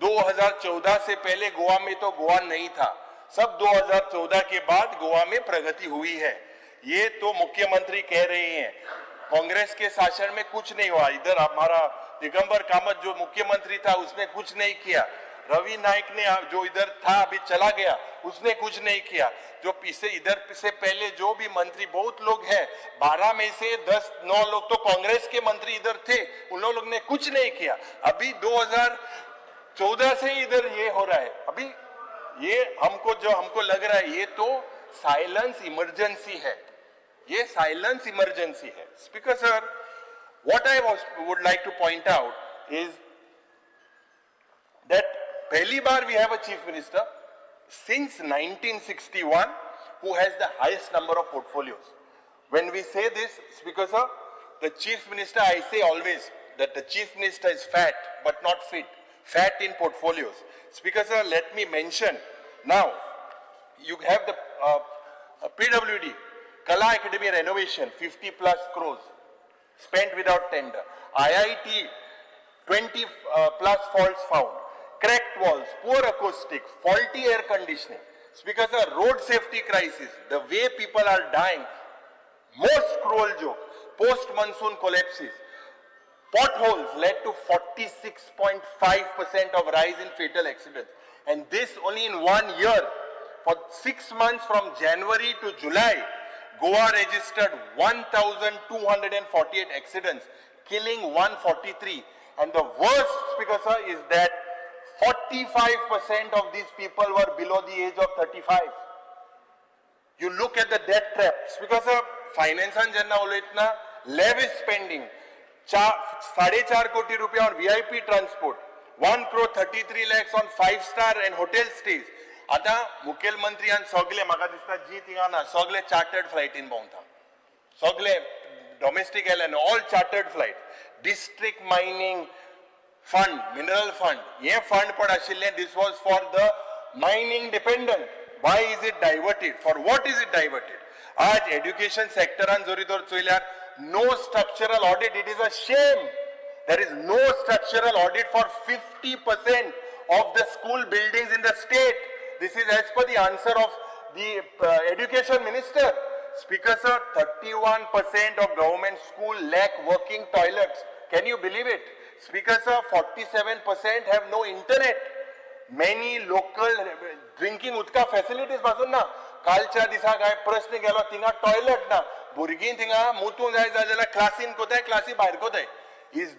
2014 से पहले गोवा में तो गोवा नहीं था, सब 2014 के बाद गोवा में प्रगति हुई है, ये तो मुख्यमंत्री कह रहे हैं. कांग्रेस के शासन में कुछ नहीं हुआ. इधर हमारा दिगंबर कामत जो मुख्यमंत्री था उसने कुछ नहीं किया, रवि नाइक ने जो इधर था अभी चला गया उसने कुछ नहीं किया, जो इसे इधर से पहले जो भी मंत्री बहुत लोग हैं, 12 में से 10-9 लोग तो कांग्रेस के मंत्री इधर थे, उन लोग ने कुछ नहीं किया. अभी 2014 से इधर ये हो रहा है. अभी ये हमको जो हमको लग रहा है ये तो साइलेंस इमरजेंसी है, ये साइलेंस इमरजेंसी है. Speaker sir, what I would like to point out is that पहली bar we have a chief minister since 1961 who has the highest number of portfolios. When we say this, Speaker sir, the chief minister, I say always that the chief minister is fat but not fit, fat in portfolios. Speaker sir, let me mention now, you have the PWD, Kala Academy renovation, 50+ crores spent without tender. IIT, 20+ faults found, cracked walls, poor acoustic, faulty air conditioning. Speaker sir, road safety crisis, the way people are dying, most cruel joke, post-monsoon collapses, potholes led to 46.5% of rise in fatal accidents. And this only in 1 year. For 6 months from January to July, Goa registered 1,248 accidents, killing 143. And the worst, Speaker sir, is that 45% of these people were below the age of 35. You look at the debt trap. Speaker sir, finance an jenna uloytana, lavish spending, 4.5 crore rupiya on VIP transport, 1 crore 33 lakhs on 5-star and hotel stays. आता मुख्यमंत्री आनी सगळे म्हाका दिसता जी थिंगा ना सगळे चार्टर्ड फ्लायटीन भोंवता, सगळे domestic airline, all chartered flight. District mining fund, mineral fund, हे फंड पण आशिल्लें, this was for the mining dependent. Why is it diverted? For what is it diverted? आज एड्युकेशन सेक्टरान जरी तर चोयल्यार no structural audit. It is a shame. There is no structural audit for 50% of the school buildings in the state. This is as per the answer of the education minister. Speaker sir, 31% of government school lack working toilets. Can you believe it? Speaker sir, 47% have no internet. Many local drinking उदका facilities पासून ना. कालच्या दिसा काय प्रश्न गेलो, थिंगा toilet ना, भुरगीं थिंगा मुतूंक जाय जाल्यार क्लासीन कोताय, क्लासी भायर कोताय. Is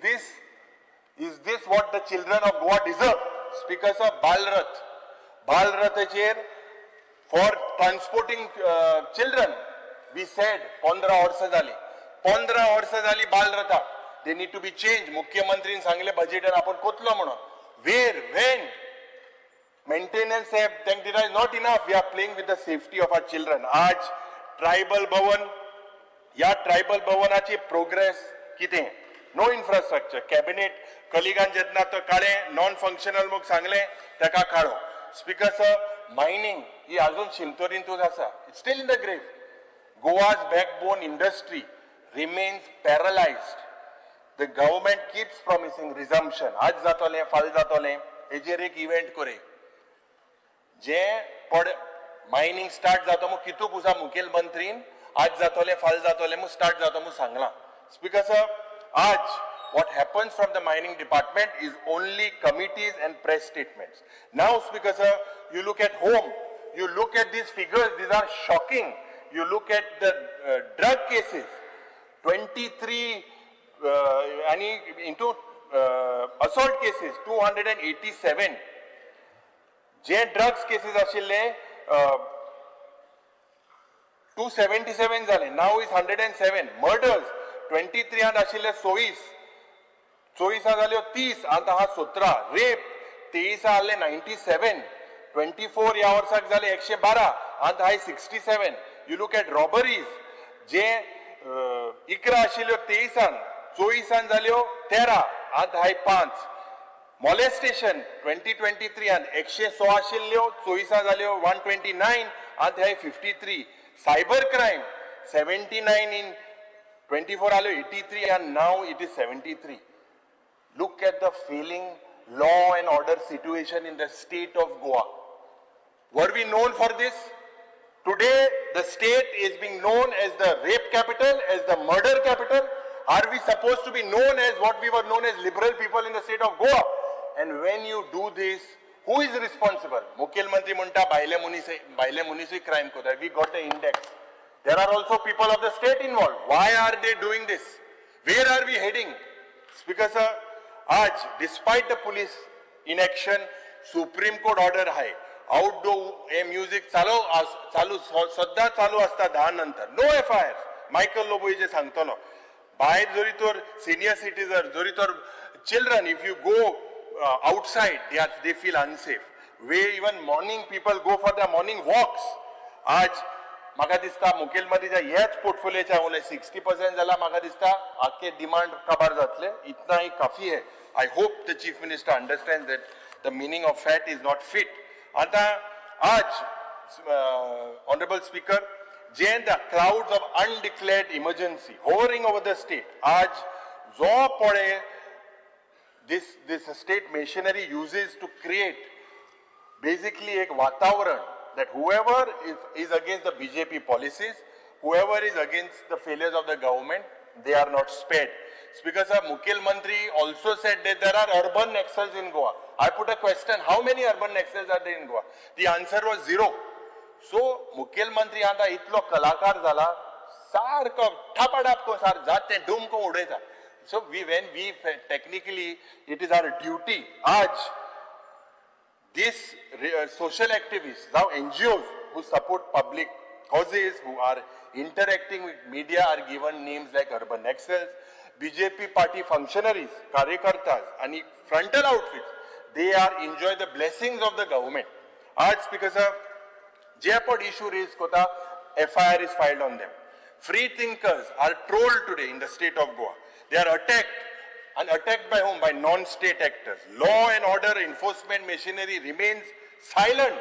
this what the children of Goa deserve? Speaker sir, Balrath, बालरथाचेर for transporting children we said 15 वर्सां जाली, 15 वर्सां जाली बालरथाक. They need to be change. मुख्यमंत्रीन सांगले बजेटान आपण कोतलो म्हणून. वेर when maintenance app तांकां is not enough. We are playing with the safety of our children. आज ट्रायबल भवन, ह्या ट्रायबल भवनाची प्रोग्रेस कितें? No infrastructure. कॅबिनेट कलिगान जेन्ना तो काडलें नॉन फंक्शनल म्हूण सांगलें, ताका काडो. स्पीकर सर, मायनींग ही अजून शिंतोरींतूच आसा. It's still in the grave. Goa's backbone industry remains paralysed. The government keeps promising resumption. आज जातलें, फाल्यां जातलें, हेजेर एक इव्हेंट करे जे पड मायनींग स्टार्ट जाता म्हूण कितू पुसा मुखेलमंत्रीन आज जातलें फाल्यां जातलें म्हूण स्टार्ट जाता म्हूण सांगलां. स्पीकर सर, आज what happens from the mining department is only committees and press statements. Now, Speaker sir, you look at home, you look at these figures, these are shocking. You look at the drug cases, 23 आणि into assault cases 287. जे drugs cases आशिल्ले 277 जाले, now is 107. Murders 23 आत आशिल्ले 24, 24 जाल्यो 30, आतां आहा 17. Rape 23 आहले 97, 24 ह्या वर्साक जाले 112, आतां आहाय 67. You look at robberies, जे 11 आशिल्ल्यो 23, 24 जाल्यो 13, आतां आहाय 5. मॉलेस्टेशन 2023 आन 116 आशिल्ल्यो, 24 जाल्यो 129, आतां आहाय 53. Cyber crime 79 in 24 आल्यो 83 and now it is 73. Look at the failing law and order situation in the state of Goa. Were we known for this? Today, the state is being known as the rape capital, as the murder capital. Are we supposed to be known as what we were known as liberal people in the state of Goa? And when you do this, who is responsible? Mukhyamantri munta baile munisuy crime kota. We got the index. There are also people of the state involved. Why are they doing this? Where are we heading? Speaker sir, आज despite the police inaction, Supreme Court order आहे. Outdoor हे music चालू सद्दां चालू आसता 10 नंतर. No FIR. Michael Lobo जे सांगतलो भायर जरी तर सिनियर सिटीजन जरी तर children, if you go outside they feel unsafe. Way even morning people go for the morning walks. आज म्हाका दिसता मुखेलमंत्रीच्या ह्याच पोर्टफोलियोच्या उलय 60% जाल्यार म्हाका दिसता आख्खे डिमांड काबार जातले. इतना ही काफी है. I hope the chief minister understand that the meaning of fat is not fit. आतां आज honourable speaker, J the clouds of undeclared emergency hovering over the state, आज जो पळय this state machinery uses to create basically एक वातावरण that whoever is against the BJP policies, whoever is against the failures of the government, they are not spared. Speaker sir, Mukhel Mantri also said that there are urban Naxals in Goa. I put a question, how many urban Naxals are there in Goa? The answer was 0. So, Mukhel Mantri आता इतलो कलाकार झाला, सारको ठापाठाप को सार जाते डूम को उडयता. So, when we technically, it is our duty, आज, these social activists, now NGOs who support public causes, who are interacting with media, are given names like urban Naxals. BJP party functionaries, karyakartas, and frontal outfits, they are enjoy the blessings of the government. Aaj, Speaker sir, Jayapod issue raised kota, FIR is filed on them. Free thinkers are trolled today in the state of Goa. They are attacked, and attacked by whom? By non-state actors. Law and order enforcement machinery remains silent.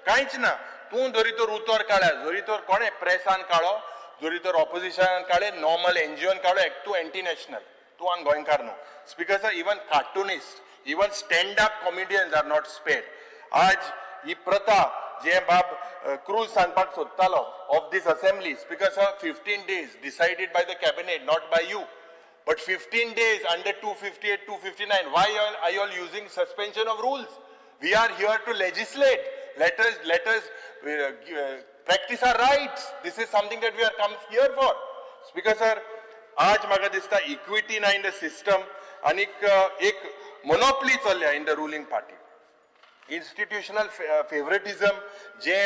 कांयच ना. तूं जरी तर उतर काडा, जरी तर कोणे प्रेसान काडो, जरी तर ऑपोजिशनान काडे, नॉर्मल एनजीओन काडो, एक तूं एंटी नॅशनल, तूं हांग गोंयकार न्हू. Speaker sir, even cartoonist, even stand up comedians are not spared. आज ही प्रथा जे बाब क्रूज सांगपाक सोदतालो of this assembly, speaker sir, 15 days decided by the cabinet, not by you. But 15 days under 258, 259, why are you all using suspension of rules? We are here to legislate. Let us practice our rights. This is something that we are come here for. Speaker sir, आज म्हाका दिसता equity ना in the system आनी एक monopoly चल्ल्या in the ruling party. Institutional favoritism जे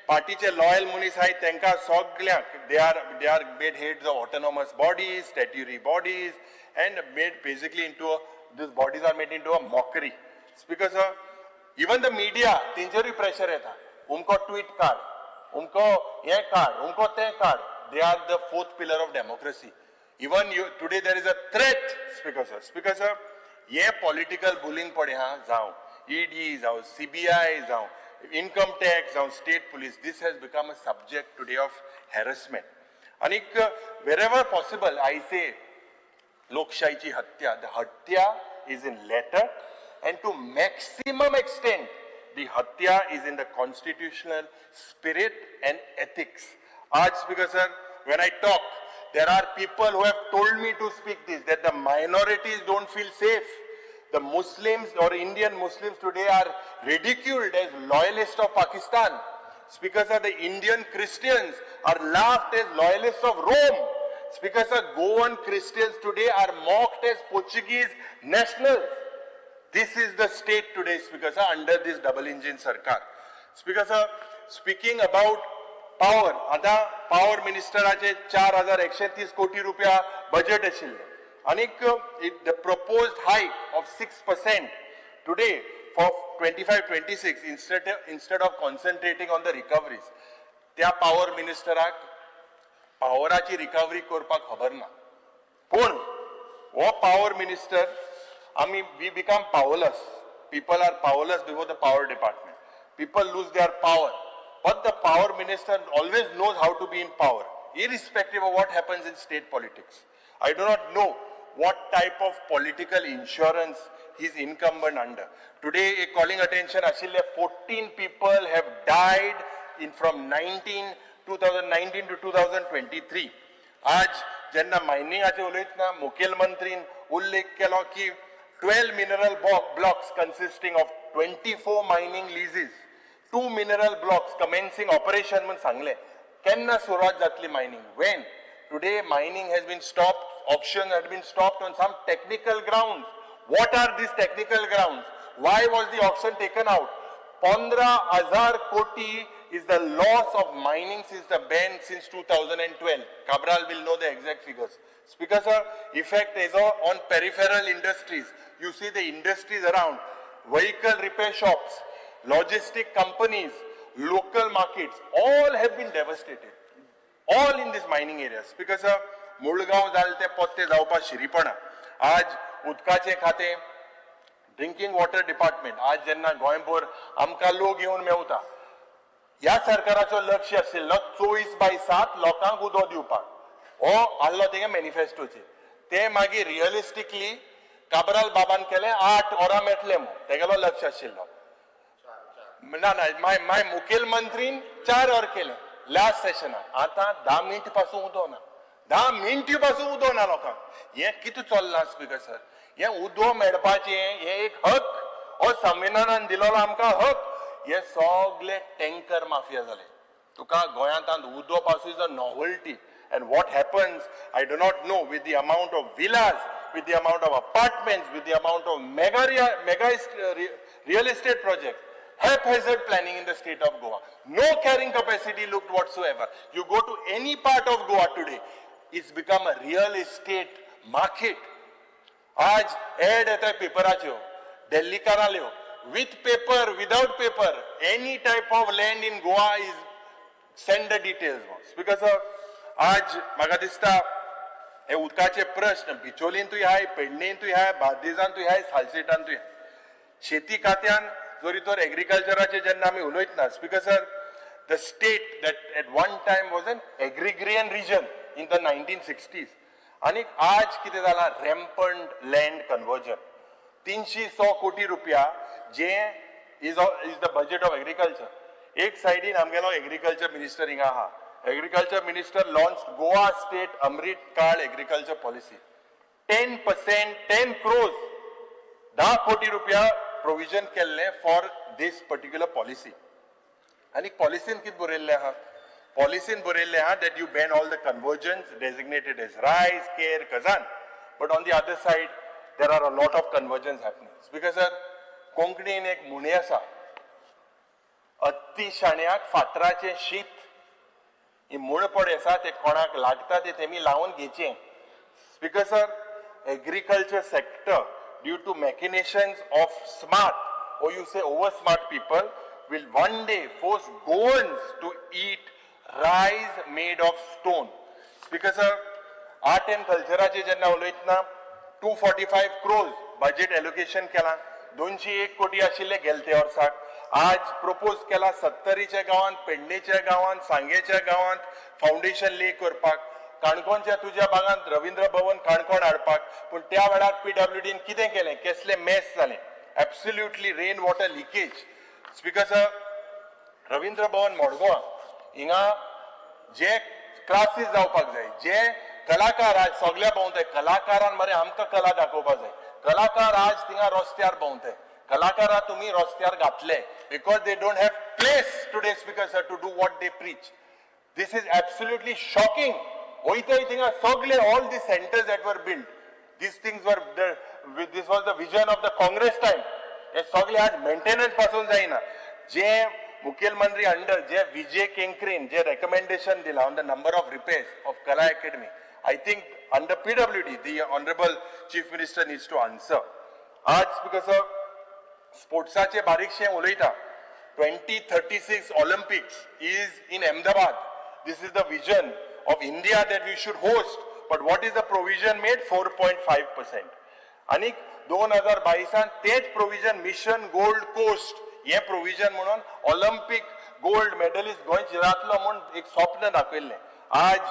पार्टीचे loyal मनीस आहाय तांकां सगल्यांक they are made heads of autonomous bodies, statutory bodies, and made basically into these bodies are made into a mockery. Speaker sir, even the media तेंचेरूय pressure येता, उमको tweet काड, उमको हें काड, उमको तें काड. They are the fourth pillar of democracy. Even you today there is a threat. Speaker sir, speaker sir, हे political bullying पळय हा, जावं ईडी जावं सीबीआय जावं इन्कम टॅक्स जावं state police, this has become a subject today of harassment. आनीक wherever possible I say लोकशाहीची हत्या, the हत्या is in letter and to maximum extent the हत्या is in the constitutional spirit and ethics. आज speaker sir, when I talk, there are people who have told me to speak this, that the minorities don't feel safe. The Muslims or Indian Muslims today are ridiculed as loyalists of Pakistan. Speaker sir, the Indian Christians are laughed as loyalists of Rome. Speaker sir, Goan Christians today are mocked as Portuguese nationals. This is the state today, Speaker sir, under this double engine sarkar. Speaker sir, speaking about power, आता power मिनिस्टराचे 4130 कोटी रुपया budget आशिल्लें आनीक the proposed hike of 6% today for 25-26 instead of concentrating on the recoveries. त्या power मिनिस्टराक पावराची recovery करपाक खबर ना, पूण हो पॉवर मिनिस्टर आमी we become powerless. People are powerless before the power department. People lose their power. But the power minister always knows how to be in power, irrespective of what happens in state politics. I do not know what type of political insurance he is incumbent under. Today, a calling attention, ashille 14 people have died in from 2019 to 2023. आज जेन्ना मायनिंगाचे उलयतना मुखेलमंत्रीन उल्लेख केलो की 12 mineral blocks consisting of 24 mining leases, 2 mineral blocks commencing operation म्हूण सांगलें. केन्ना सुरवात जातली mining? When? Today mining has been stopped, auction had been stopped on some technical grounds. What are these technical grounds? Why was the auction taken out? 15,000 crore is the loss of mining since the ban since 2012. Cabral will know the exact figures. Speaker sir, effect is on peripheral industries. You see the industries around, vehicle repair shops, logistic companies, local markets, all have been devastated. All in these mining areas. Speaker sir, Mulgaon जाले ते पोत्ते जावपा शिरीपणा. आज उदकाचें खातें, drinking water department, आज जेन्ना गोंयभर आमकां लोक येवन मेवता, ह्या सरकाराचो लक्ष आशिल्लो 24/7 लोकांक उदक दिवपाक. हो आहलो तेगे मॅनिफेस्टोचेर. ते मागीर रियलिस्टिकली काब्राल बाबान केलें 8 वरां मेळटलें म्हूण तेगेलो लक्ष आशिल्लो. ना ना, माय मुखेलमंत्रीन 4 वर केलें लास्ट सेशनाक. आतां 10 मिनट पासून उदक ना, 10 मिनटी पासून उदक ना लोकांक. हें कितें चल्लां स्पीकर सर? हें उदक मेळपाचें हें एक हक, हो संविधानान दिलोलो आमकां हक. हे सगळे टँकर माफिया जाले. तुका गोंयांत उदक पासून is a novelty. And what happens I do not know, with the amount of villas, with the amount of apartments, with the amount of mega real estate project, haphazard planning in the state of Goa. No carrying capacity looked whatsoever. You go to any part of Goa today, it's become a real estate market. आज add येता पेपराच्यो, दिल्लीकाराल्यो, with paper, without paper, any type of land in Goa is send the details. Because आज म्हाका दिसता हे उदकाचे प्रश्न बिचोलींतूय आहाय, पेडणेंतूय आहाय, बार्देजांतूय आहाय, सालसेटांतूय आहाय. शेती खात्यान जरी तर एग्रीकल्चराचे जेन्ना आमी उलयतना, speaker sir, the state that at one time was an agrarian region in the 1960s, आनी आज कितें जालां, रॅम्पंट लँड कन्वर्जन. 300 कोटी रुपया जे is the budget of agriculture. एक सायडीन आमगेलो एग्रीकल्चर मिनिस्टर हिंगा आहा. Agriculture minister launch Goa state Amrit Kaal agriculture policy. 10%, 10 crores, 10 कोटी रुपया प्रोविजन केल्लें फॉर this particular policy. आनी पॉलिसीन कितें बरयल्लें आहा? पॉलिसीन बरयल्लें आहा that you ban all the conversions designated as rice, ker, khazan. But on the other side there are a lot of conversions happening. Because sir, कोंकणीन एक म्हणी आसा, अत्ती शाण्याक फातराचें शीत ही मुळपड आसा ते कोणाक लागता ते तेमी लावन घेवचें. Speaker sir, agriculture sector due to machinations of smart or you say over smart people will one day force Goans to eat rice made of stone. Speaker sir, art and कल्चराचे जेन्ना उलयतना 245 crores budget allocation केला, 201 कोटी आशिल्ले गेलते वर्साक, आज propose केला सत्तरीच्या गांवांत, पेडणेच्या गांवांत, सांगेच्या गांवांत फावंडेशन ले करपाक, काणकोणच्या तुज्या भागांत रवींद्र भवन काणकोण हाडपाक. पूण त्या वेळार पीडब्ल्यूडीन कितें केलें, केसलें मेस जालें, absolutely rain water leakage. Speaker sir, Ravindra Bhavan मडगांवां हिंगा जे क्लासीस जावपाक जाय, जे कलाकार आज सगल्या भोंवताय, कलाकारान मरे आमकां कला दाखोवपाक जाय. कलाकार आज थिंगा रस्त्यार भोंवताय, कलाकारा तुमी रस्त्यार घातले because they don't have place today, speaker sir, to do what they preach. This is absolutely shocking. वयताय थिंगा सगले all the centres that were build, these things were, this was the vision of the Congress time. हे सगळे आज maintenance पासून जायना. जे मुखेलमंत्री under जे विजय केंकरेन जे recommendation दिला on the number of repairs of Kala academy, I think under PWD the honourable chief minister needs to answer. आज because स्पोर्ट्साचे बारीकशें उलयता, 2036 Olympics is in Ahmedabad. This is the vision of India that we should host. But what is the provision made? 4.5%. आणि 2022 तेच provision mission gold coast हे provision म्हणून Olympic gold medallist गोंयच जातलो म्हूण एक स्वप्न दाखयल्लें. आज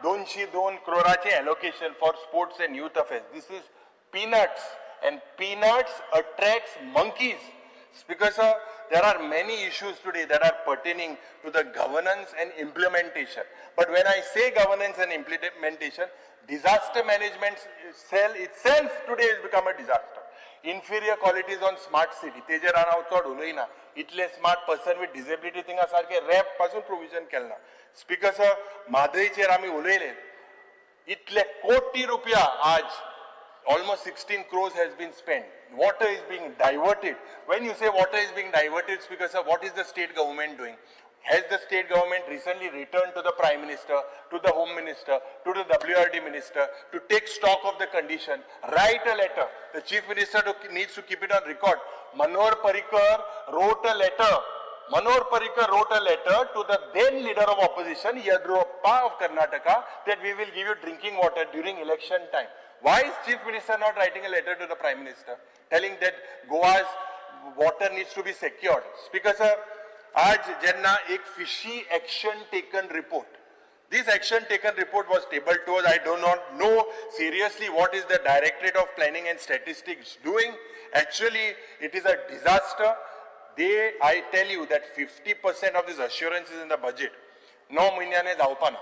202 क्रोराचें allocation for sports and youth affairs. This is peanuts and peanuts attracts monkeys. Speaker sir, there are many issues today that are pertaining to the governance and implementation. But when I say governance and implementation, disaster management cell itself today has become a disaster. Inferior qualities on smart city. तेजेर हांव चड उलयना. इतले smart person with disability थिंगा सारके rap पासून provision केलें ना. स्पीकर सर, म्हादयचेर आमी उलयले, इतले कोटी रुपया आज almost 16 crores has been spent. Water is being diverted. When you say water is being diverted, Speaker sir, what is the state government doing? Has the state government recently returned to the Prime Minister, to the Home Minister, to the WRD Minister to take stock of the condition, write a letter? The Chief Minister needs to keep it on record. Manohar Parrikar wrote a letter. Manohar Parrikar wrote a letter to the then leader of opposition, Yediyurappa of Karnataka, that we will give you drinking water during election time. Why is Chief Minister not writing a letter to the Prime Minister telling that Goa's water needs to be secured? Speaker sir, आज जेन्ना एक fishy action taken report, this action taken report was tabled to us. I do not know seriously what is the Directorate of Planning and Statistics doing. Actually, it is a disaster. I tell you that 50% of these assurances in the budget, 9 म्हयन्याने जावपा ना.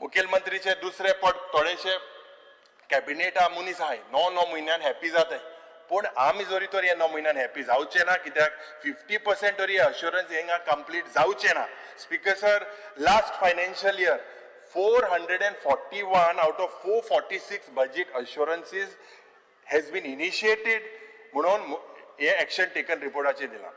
मुखेलमंत्रीचे दुसरे पट थोडेशे कॅबिनेटा मनीस आहाय, 9 म्हयन्यान happy जाताय. पूण आमी जरी तर हे 9 म्हयन्यान हॅपी जावचे ना, कित्याक 50% तरी अश्युरन्स हिंगा कंप्लीट जावचे ना. Speaker sir, last financial year 441 out of 446 budget assurances has been initiated म्हणून हे एक्शन टेकन रिपोर्टाचेर दिलां.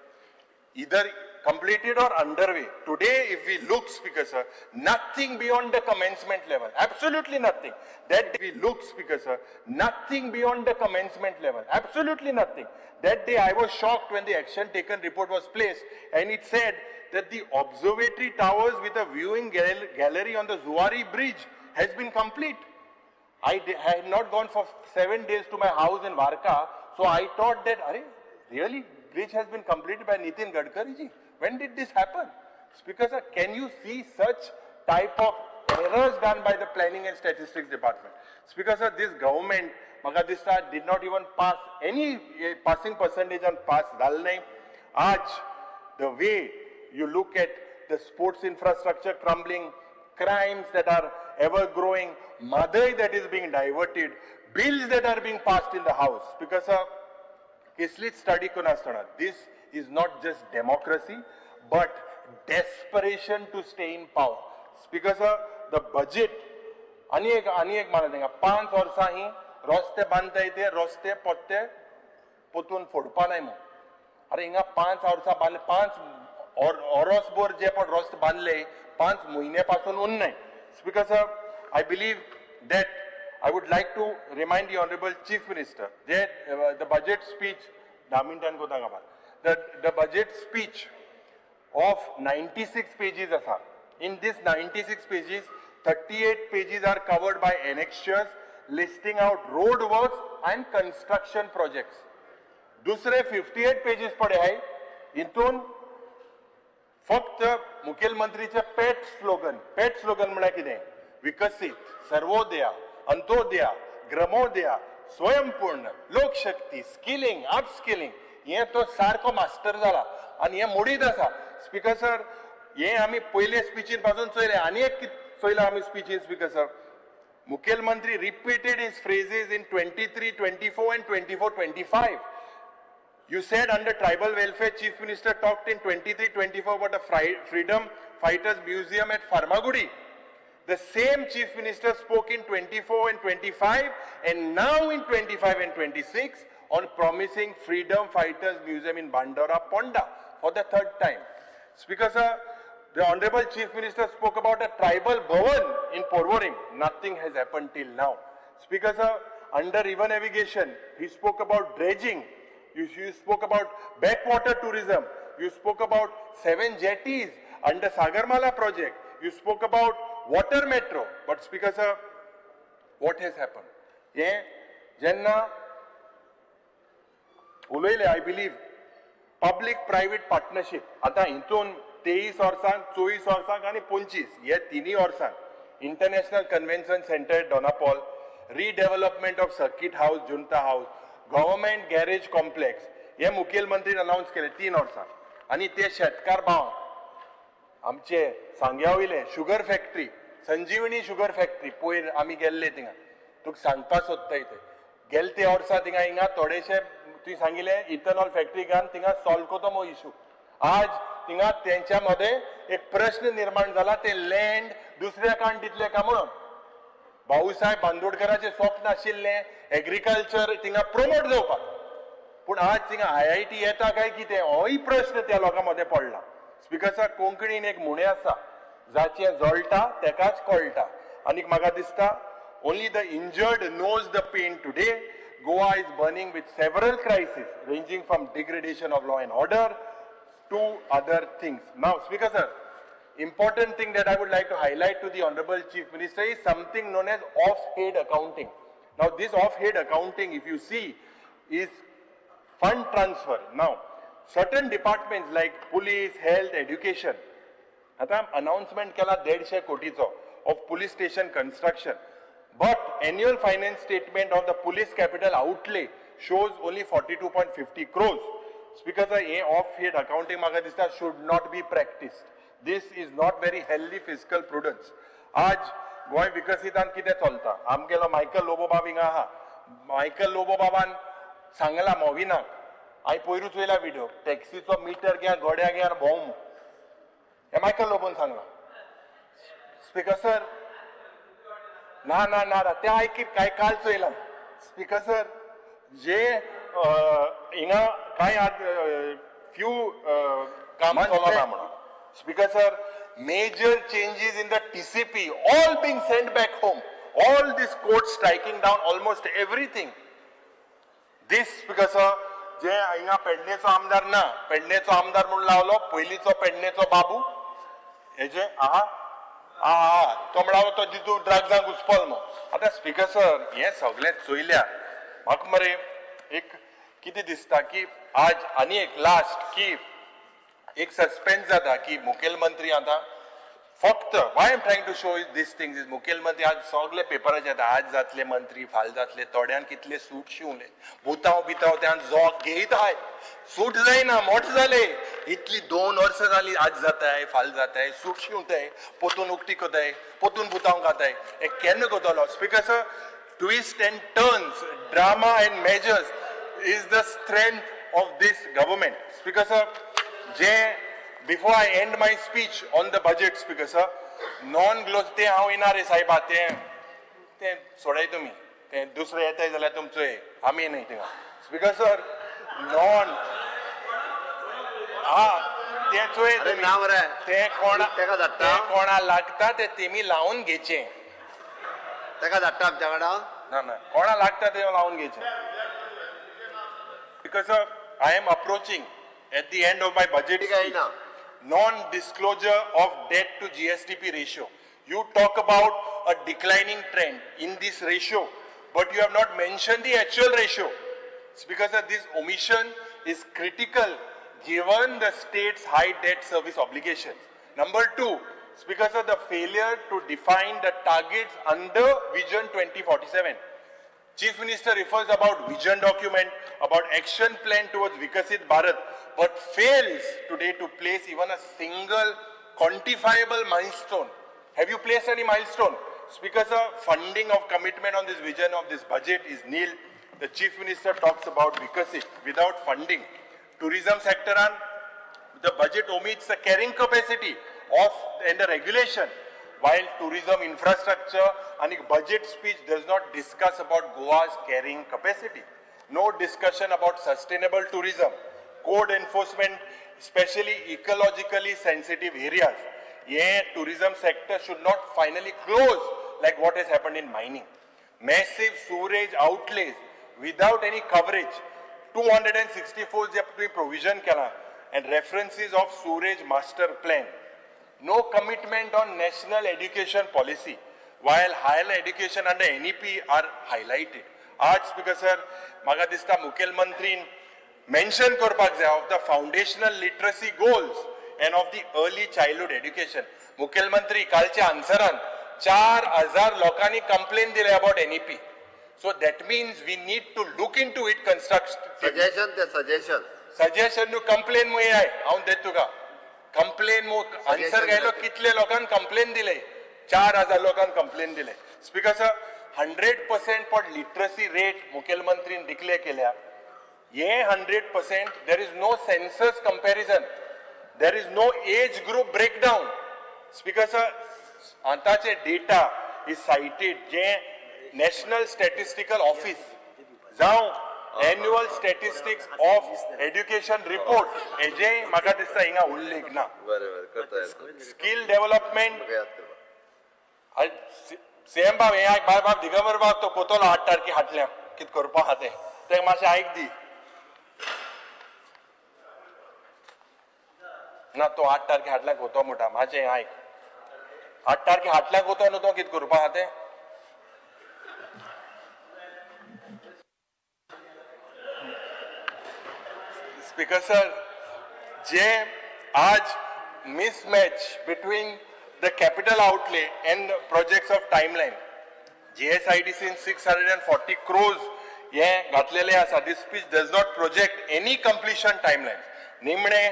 Either completed or underway. Today, if we look, Speaker sir, nothing beyond the commencement level. Absolutely nothing. That day we look, Speaker sir, nothing beyond the commencement level. Absolutely nothing. That day I was shocked when the action taken report was placed and it said that the observatory towers with a viewing gallery on the Zuari Bridge has been complete. I had not gone for 7 days to my house in Varka, so I thought that, Arey, really? Bridge has been completed by Nitin Gadkari ji. When did this happen? Speaker sir, can you see such type of errors done by the Planning and Statistics Department? Speaker sir, this government, maka dista, did not even pass any passing percentage on pass dal nahi. Aaj, the way you look at the sports infrastructure crumbling, crimes that are ever growing, Madai that is being diverted, bills that are being passed in the house. Speaker sir, कसलीच study करून आसतना, this is not just democracy but desperation to stay in power. Speaker sir, the budget आनी एक मानत हांगा 5 वर्सां ही रस्ते बांदताय ते रस्ते पोत्ते पोतून फोडपा नाय म्हूण. अरे हिंगा 5 वर्सां बांदले, 5 ओरोसभर जे पण रस्ते बांदले 5 म्हयने पासून उरनाय. Speaker sir, I believe that I would like to remind the honourable chief minister that the budget speech 10 मिनटान कोता काबार the budget speech of 96 pages आसा. In this 96 pages 38 pages are covered by annexures listing out road works and construction projects. दुसरे 58 pages पडे आहे हितून फक्त मुखेलमंत्रीचे पेट slogan. पेट slogan म्हळ्यार कितें? विकसीत, सर्वोदया, अंत्योदया, ग्रामोदया, स्वयंपूर्ण, लोकशक्ती, स्किलिंग, अपस्किलिंग. हे तो सारको मास्टर जाला आनी हे मोडीत आसा. स्पीकर सर, हे आमी पयले स्पिचीन पासून चोयले आनी एक चोयला आमी स्पिचीन. स्पीकर सर, मुखेलमंत्री repeated his phrases in 23, 24 and 24, 25. You said under tribal welfare, Chief Minister talked in 23, 24 about a freedom fighters museum at Farmagudi. The same Chief Minister spoke in 24 and 25 and now in 25 and 26 on promising freedom fighters museum in Bandora Ponda for the third time. Speaker sir, the Honorable Chief Minister spoke about a tribal bhavan in Porvorim. Nothing has happened till now. Speaker sir, under river navigation, he spoke about dredging. You spoke about backwater tourism. You spoke about 7 jetties under Sagarmala project. You spoke about water metro. But Speaker sir, what has happened? Ye jenna उलयले, I believe public private partnership. आता हितून 23 वर्सांक, 24 वर्सांक आनी 25 हे तिनूय वर्सांक international convention centre Dona Paula, redevelopment of circuit house, Junta house, government garage complex हे मुखेलमंत्रीन अनावन्स केले 3 वर्सां. आनी ते शेतकार भाव आमचे सांग्या वयले sugar factory, Sanjeevani sugar factory पयर आमी गेल्ले थिंगा, तुका सांगपा सोदताय ते गेले ते वर्सा थिंगा हिंगा थोडेशे तुवें सांगिल्लें इथेनॉल फॅक्टरी घालून थिंगा सॉल्व कोतो मो इशू. आज थिंगा तेंच्या मदें एक प्रश्न निर्माण जाला, ते लँड दुसऱ्या काण दितले का म्हणून. भाऊसाहेब बांदोडकराचें स्वप्न आशिल्लें एग्रीकल्चर थिंगा प्रोमोट जावपाक, पूण आज थिंगा IIT येता काय कितें होय प्रश्न त्या लोकां मदें पडला. स्पीकर सर, कोंकणीन एक म्हणे आसा, जाचें जळटा तेकाच कळटा. आनीक म्हाका दिसता only the injured knows the pain today. Goa is burning with several crises ranging from degradation of law and order to other things. Now, Speaker sir, important thing that I would like to highlight to the Honorable Chief Minister is something known as off-head accounting. Now, this off-head accounting, if you see, is fund transfer. Now, certain departments like police, health, education, आता announcement केला 150 कोटीचो of police station construction. But annual finance statement of the police capital outlay shows only 42.50 crores. Speaker sir, hey off-head accounting म्हाका दिसता should not be practiced. This is not very healthy fiscal prudence. आज गोंय विकसीतान कितें चलता? आमगेलो Michael Lobo बाब हिंगा आहा. Michael Lobo बाबान सांगला मोविनाक, हांवें पयरूच चोयला विडियो, टॅक्सीचो मिटर घे, गड्या घे आनी भोंव. हें मायकल लोबोन सांगलां. स्पीकर सर, ना ना ना ना तें आयकीत कांय काल चोयलां. स्पीकर सर, जे हिंगा कांय आज फ्यू कामां चलना म्हणून. Speaker sir, major changes in the TCP all being sent back home. All this court striking down almost everything. This, Speaker sir, जे हिंगा पेडणेचो आमदार ना, पेडणेचो आमदार म्हणून लावलो पयलींचो पेडणेचो बाबू हेजे आहा आहा तो म्हणलो तो जितू ड्रग्जांक घुसपल मो. आतां स्पीकर सर, हें सगळें चोयल्यार म्हाका मरे एक कितें दिसता की आज आनी एक लास्ट की एक सस्पेन्स जाता की मुखेलमंत्री आतां फक्त why am trying to show is this things is मुखेलमंत्री आज सगळे पेपराचे येता, आज जातले मंत्री, फाल जातले, थोड्यान कितले सूट शिवले, बुताव बिताव त्यान जोग घेयत आहाय, सूट जायना, मोठ जाले, इतली 2 वर्सां जाली, आज जाताय फाल जाताय, सूट शिवताय, पोतून उक्ती कोताय, पोतून बुताव घाताय, हें केन्ना कोतलो? Speaker sir, twist and turns, drama and measures is the strength of this government. Speaker sir, J before I end my speech on the budget, Speaker sir, non-gloss ते हांव येना रे साहेबा, ते सोडाय तुमी, ते दुसरे येताय जाल्यार तुमचो आमी न्हय थिंगा. स्पीकर सर, नॉन हा ते चोय ते कोणा लागता ते तेमी लावन घेचे. ताका धाडटा आमच्या कडेन. ना ना, कोणा लागता ते लावन घेचे. Because I am approaching at the end of my budget. Non-disclosure of debt to GSDP ratio. You talk about a declining trend in this ratio, but you have not mentioned the actual ratio. It's because of this omission is critical given the state's high debt service obligations. Number two, it's because of the failure to define the targets under Vision 2047. Chief Minister refers about vision document, about action plan towards Vikasit Bharat, but fails today to place even a single quantifiable milestone. Have you placed any milestone? Speaker sir, funding of commitment on this vision of this budget is nil. The Chief Minister talks about Vikasit without funding. Tourism sector, on the budget omits the carrying capacity of and the regulation, while tourism infrastructure and budget speech does not discuss about Goa's carrying capacity. No discussion about sustainable tourism, code enforcement, especially ecologically sensitive areas. Yeah, tourism sector should not finally close like what has happened in mining. Massive sewerage outlays without any coverage. 264 J provision केला and references of sewerage master plan. No commitment on national education policy, while higher education under NEP are highlighted. आज Speaker sir, म्हाका दिसता मुखेलमंत्रीन mention करपाक जाय of the foundational literacy goals and of the early childhood education. मुखेलमंत्री कालच्या आन्सरान 4000 लोकांनी complain दिले about NEP. So that means we need to look into it constructively. Suggestion ते suggestion. Suggestion nu complain मुय I हांव देत तुका. कंप्लेन मु answer घायलो कितले लोकांक कंप्लेन दिले 4000 लोकांक कंप्लेन दिले. Speaker sir, 100% for literacy rate मुखेलमंत्रीन declare केल्या. हे 100% there is no census comparison, there is no age group breakdown. Speaker sir, आतांचे data is cited J national statistical office जावं annual statistics of education report हेजे म्हाका दिसता हिंगा उल्लेख ना. स्किल डेव्हलपमेंट सीएम बाब हे आयक बाय बाब दिगंबर बाब तो कोतोलो 8 तारखे हाटल्या कित करपा आहा तें तें मातशें आयक दी ना. तो 8 तारखे हाटल्या कोतो म्हणटा मातशें आयक. 8 तारखे हाटल्या कोतो न्हू तो कित करपा आहा तें. Speaker sir, जे आज mismatch between the capital outlay and projects of timeline, GSIDC in 640 crores हे घातलेले आसा. This speech does not project any completion timeline. निमणे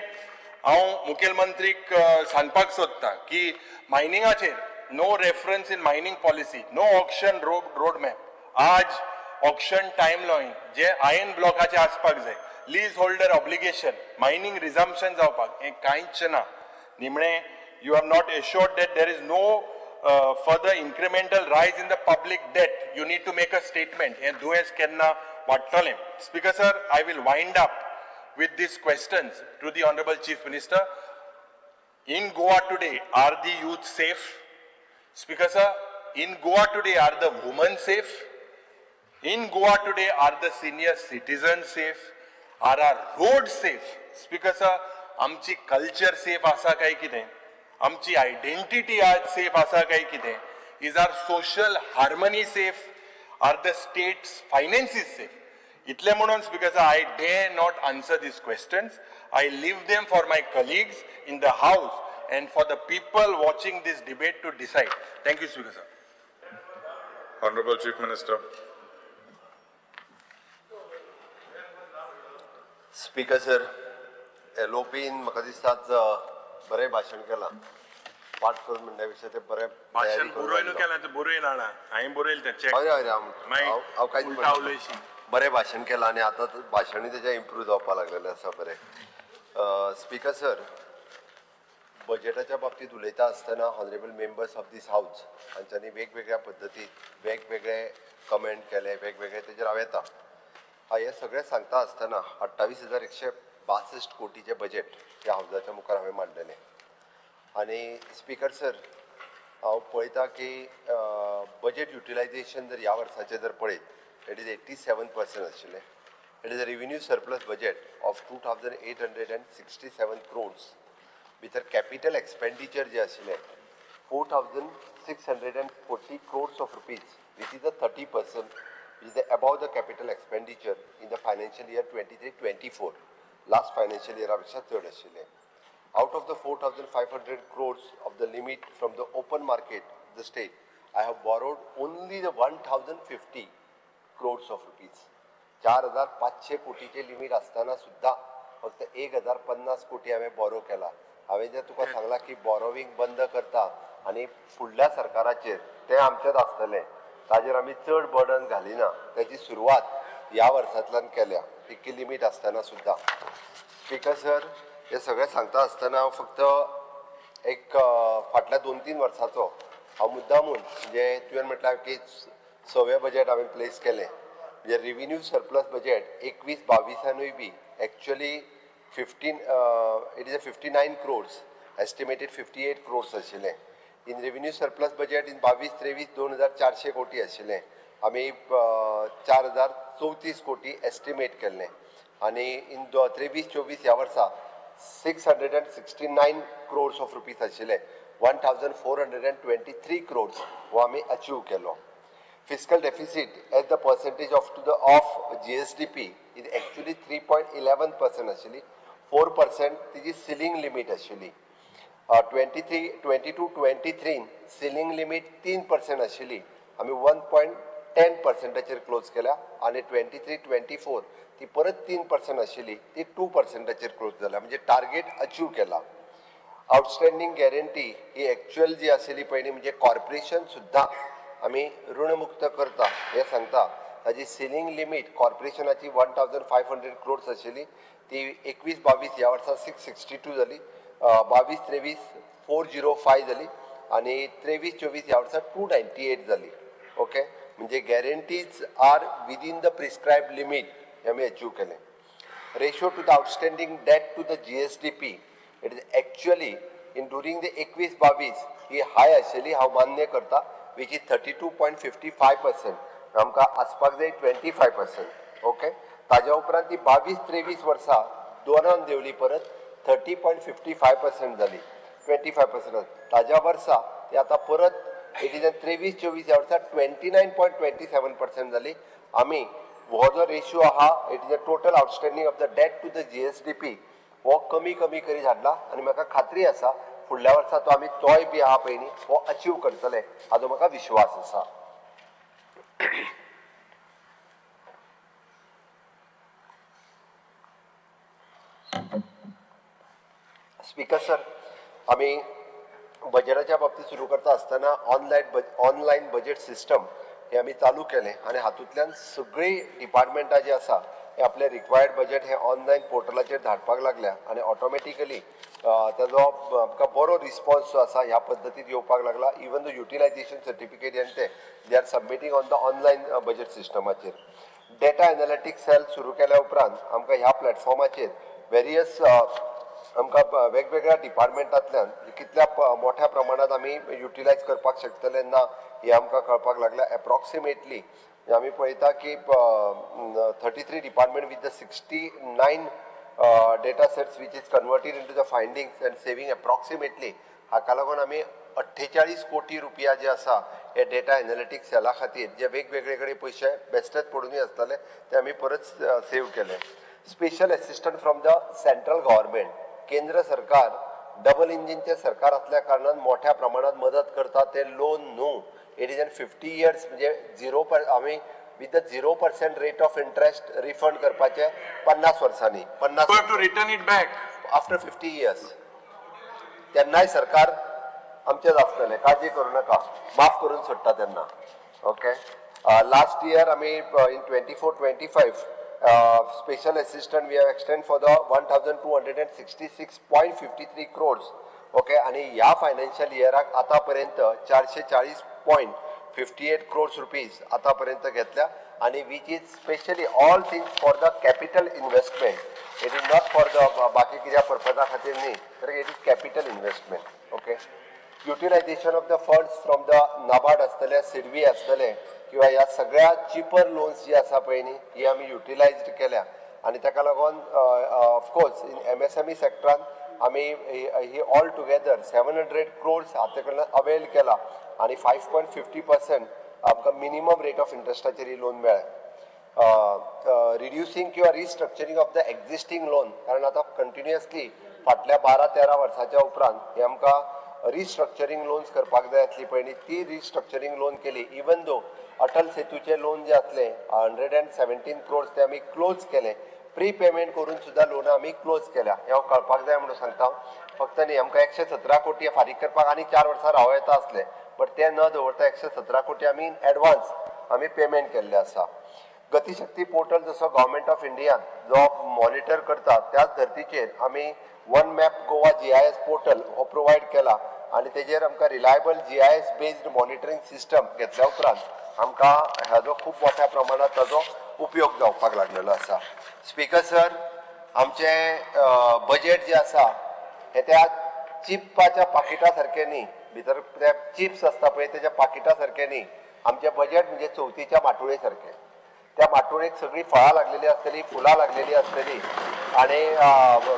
हांव मुखेलमंत्रीक सांगपाक सोदता की मायनिंगाचेर no reference in mining policy, no auction road map. आज ऑक्शन टायमलायन जे आयन ब्लॉकाचे आसपाक जाय, lease holder obligation, mining resumption जावपाक हें कांयच ना. निमणे you have not assured that there is no further incremental rise in the public debt. You need to make a statement. हें दुयेंस केन्ना वाडटलें. Speaker sir, I will wind up with these questions to the Honorable Chief Minister. In Goa today, are the youth safe? Speaker sir, in Goa today, are the women safe? In Goa today, are the senior citizens safe? Are our roads safe? Speaker sir, आमची culture safe आसा काय कितें? आमची identity आज safe आसा काय कितें? Is our social harmony safe? Are the state's finances safe? इतलें म्हणून Speaker sir, I dare not answer these questions. I leave them for my colleagues in the house and for the people watching this debate to decide. Thank you, Speaker sir. Honorable Chief Minister. Speaker sir, एलओपीन म्हाका दिसता आज बरें भाशण केलां. पाठ करून म्हणल्या पेक्षा ते बरें भाशण बरोवन केलां, तें बरोवन हाडलां. हांवें बरयलें तें चॅक. हय हय, हांव कांयच म्हणना. बरें भाशण केलां आनी आतां भाशणूय तेजें इम्प्रूव जावपाक लागलेलें आसा बरें. स्पीकर सर, बजेटाच्या बाबतींत उलयता आसतना honourable members of this house हांच्यांनी वेगवेगळ्या पद्दतीन वेगवेगळे कमेंट केले, वेगवेगळे तेजेर हांव येता. हें सगळें सांगता आसतना 28,162 62 कोटीचें बजेट ह्या हावजाच्या मुखार हांवें मांडलेलें. आनी स्पीकर सर, हांव पळयता की बजेट युटिलायझेशन जर ह्या वर्साचें जर पळयत it is 87% आशिल्लें. It is a revenue surplus budget of 2,867 crores. भितर कॅपिटल एक्सपेंडिचर जें आशिल्लें 4,640 crores of rupees, which is a 30%, which is above the capital expenditure in the financial year 23-24, last financial year पेक्षा चड आशिल्लें. Out of the 4,500 crores of the limit from the open market, the state, I have borrowed only the 1,050 crores of rupees. 4,500 कोटीचे limit आसतना सुद्दां फक्त 1,050 कोटी हांवें बोरो केला. हांवें जें तुका सांगलां की बोरोवींग बंद करता आनी फुडल्या सरकाराचेर तें आमचेंच आसतलें, ताजेर आमी चड बर्डन घालिना, ताची सुरवात ह्या वर्सांतल्यान केल्या इतकी लिमीट आसतना सुद्दां. स्पीकर सर, हे सगळें सांगता आसतना हांव फक्त एक फाटल्या 2-3 वर्साचो हांव मुद्दामून म्हणजे तुवें म्हटल्यार की सवें बजेट हांवें प्लेस केलें, म्हणजे revenue surplus budget 21-22 be actually it is a 59 crores, estimated 58 crores आशिल्लें. In revenue surplus budget in 22-23 2,400 कोटी आशिल्लें, आमी 4,034 कोटी एस्टिमेट केल्लें. आनी इन 23-24 ह्या वर्सा 669 क्रोर्स ऑफ रुपीज आशिल्ले, 1,423 क्रोर्स हो आमी अचीव केलो. Fiscal deficit as the percentage of to the of GSDP is actually 3.11% आशिल्ली, 4% तिजी सिलींग लिमीट आशिल्ली. 22-23 सिलींग लिमीट 3% आशिल्ली, आमी 1.10%चेर क्लोज केल्या. आनी 23-24 ती परत 3% आशिल्ली, ती 2%चेर क्लोज जाल्या, म्हणजे टार्गेट अचीव केला. आउटस्टँडींग गॅरंटी ही एक्च्युअल जी आशिल्ली पयलीं, म्हणजे कॉर्पोरेशन सुद्दां आमी ऋणमुक्त करता हें सांगता, ताजी सिलींग लिमीट कॉर्पोरेशनाची 1,500 क्रोर्स आशिल्ली, ती 21-22 ह्या वर्सा 662 जाली, 22-23 405 जाली आनी 23-24 ह्या वर्सा 298 जाली. ओके, म्हणजे guarantees are within the prescribe limit हें आमी अचीव केलें. Ratio to the outstanding debt to the GSDP it is actually in during the 21-22 ही हाय आशिल्ली, हांव मान्य करता, which is 32.55%, आमकां आसपाक जाय 25%. ओके, ताज्या उपरांत ती 22-23 वर्सा दोनान देंवली, परत 30.55% जाली, 25%. ताज्या वर्सा ती आतां परत it is 23-24 ह्या वर्सा 29.27% जाली. आमी हो जो रेशियो आहा it is a total outstanding of the debt to the GSDP हो कमी कमी करीत हाडला आनी म्हाका खात्री आसा फुडल्या वर्सा तो आमी तोय बी आहा पळय न्ही हो अचीव करतले हाजो म्हाका विश्वास आसा. स्पीकर सर, आमी बजेटाच्या बाबतीत सुरू करता आसतना ऑनलायन बजेट सिस्टम हे आमी चालू केलें आनी हातूंतल्यान सगळीं डिपार्टमेंटां जीं आसा हे आपलें रिक्वायर्ड बजेट हे ऑनलायन पोर्टलाचेर धाडपाक लागल्या आनी ऑटोमॅटिकली ताजो आमकां बरो रिस्पॉन्स जो आसा ह्या पद्दतीन येवपाक लागला. इवन the utilisation certificate आनी ते they are submitting on the online budget सिस्टमाचेर. Data analytics sell सुरू केल्या उपरांत आमकां ह्या प्लॅटफॉर्माचेर वेरियस आमकां वेगवेगळ्या डिपार्टमेंटांतल्यान कितल्या मोठ्या प्रमाणांत आमी युटिलायज करपाक शकतले ना हें आमकां कळपाक लागलां. एप्रॉक्सिमेटली आमी पळयता की 33 department with the 69 data sets which is converted into the findings and saving approximately, हाका लागून आमी 48 कोटी रुपया जे आसा हे डेटा एनालिटिक्स सेला खातीर जे वेगवेगळे कडेन पयशे बेस्टेच पडुनूय आसताले ते आमी परत सेव केले. Special assistant from the central government, केंद्र सरकार डबल इंजिनचें सरकार आसल्या कारणान मोठ्या प्रमाणात मदत करता, ते लोन न्हू, it is an 50 years म्हणजे झिरो आमी with the 0% rate of interest refund करपाचे 50 वर्सांनी, 50 You have to return it back after 50 years. तेन्नाय सरकार आमचेच आसतलें, काळजी करूं नाका, माफ करून सोडटा तेन्ना. ओके, लास्ट इयर आमी in 24-25 special assistant we have extend for the 1,266.53 crores. Okay, आनी ह्या फायनान्शियल इयराक आतां पर्यंत 440.58 क्रोर्स रुपीज आतां पर्यंत घेतल्या आनी which is specially all things for the capital investment. It is not for the बाकी कित्या पर्पजा खातीर न्ही, तर it is capital investment. Okay, utilisation of the funds from the NABARD आसतले, सिडबी आसतले किंवा ह्या सगळ्या चिपर लोन्स जी आसा पळय न्ही, ही आमी युटिलायज्ड केल्या. आनी ताका लागून ऑफकोर्स इन MSME सेक्टरान आमी ही ऑल टुगेदर 700 क्रोर्स हाते कडल्यान अवेल केला आनी 5.50% आमकां मिनिमम रेट ऑफ इंट्रस्टाचेर ही लोन मेळ्ळें. रिड्युसींग किंवा restructuring of the existing loan, कारण आतां कंटिन्युअसली फाटल्या 12-13 वर्साच्या उपरांत हे आमकां रिस्ट्रक्चरींग लोन्स करपाक जाय आसली पळय न्ही, ती रिस्ट्रक्चरींग लोन केली. इवन दो अटल सेतूचे लोन जे आसले 117 क्रोर्स ते आमी क्लोज केले, प्री पेमेंट करून सुद्दां लोनां आमी क्लोज केल्या. हें हांव कळपाक जाय म्हणून सांगता. फक्त न्ही आमकां 117 कोटी फारीक करपाक आनी 4 वर्सां रावं येता आसलें, बट तें न दवरता 117 कोटी आमी इन एडवान्स आमी पेमेंट केल्लें आसा. गतिशक्ती पोर्टल जसो गव्हर्मेंट ऑफ इंडियान जो मॉनिटर करता त्याच धर्तीचेर आमी one map Goa GIS portal हो प्रोवायड केला आनी तेजेर आमकां reliable GIS based monitoring system घेतल्या उपरांत आमकां हाजो खूब मोठ्या प्रमाणात ताजो उपयोग जावपाक लागलेलो आसा. स्पीकर सर, आमचें बजेट जें आसा हें त्या चिप्पाच्या पाकिटा सारकें न्ही, भितर ते चिप्स आसता पळय तेच्या पाकिटा सारकें न्ही. आमचें बजेट म्हणजे चवथीच्या माटुळे सारकें. त्या माटुळेक सगळीं फळां लागलेली आसतली, फुलां लागलेली आसतली आनी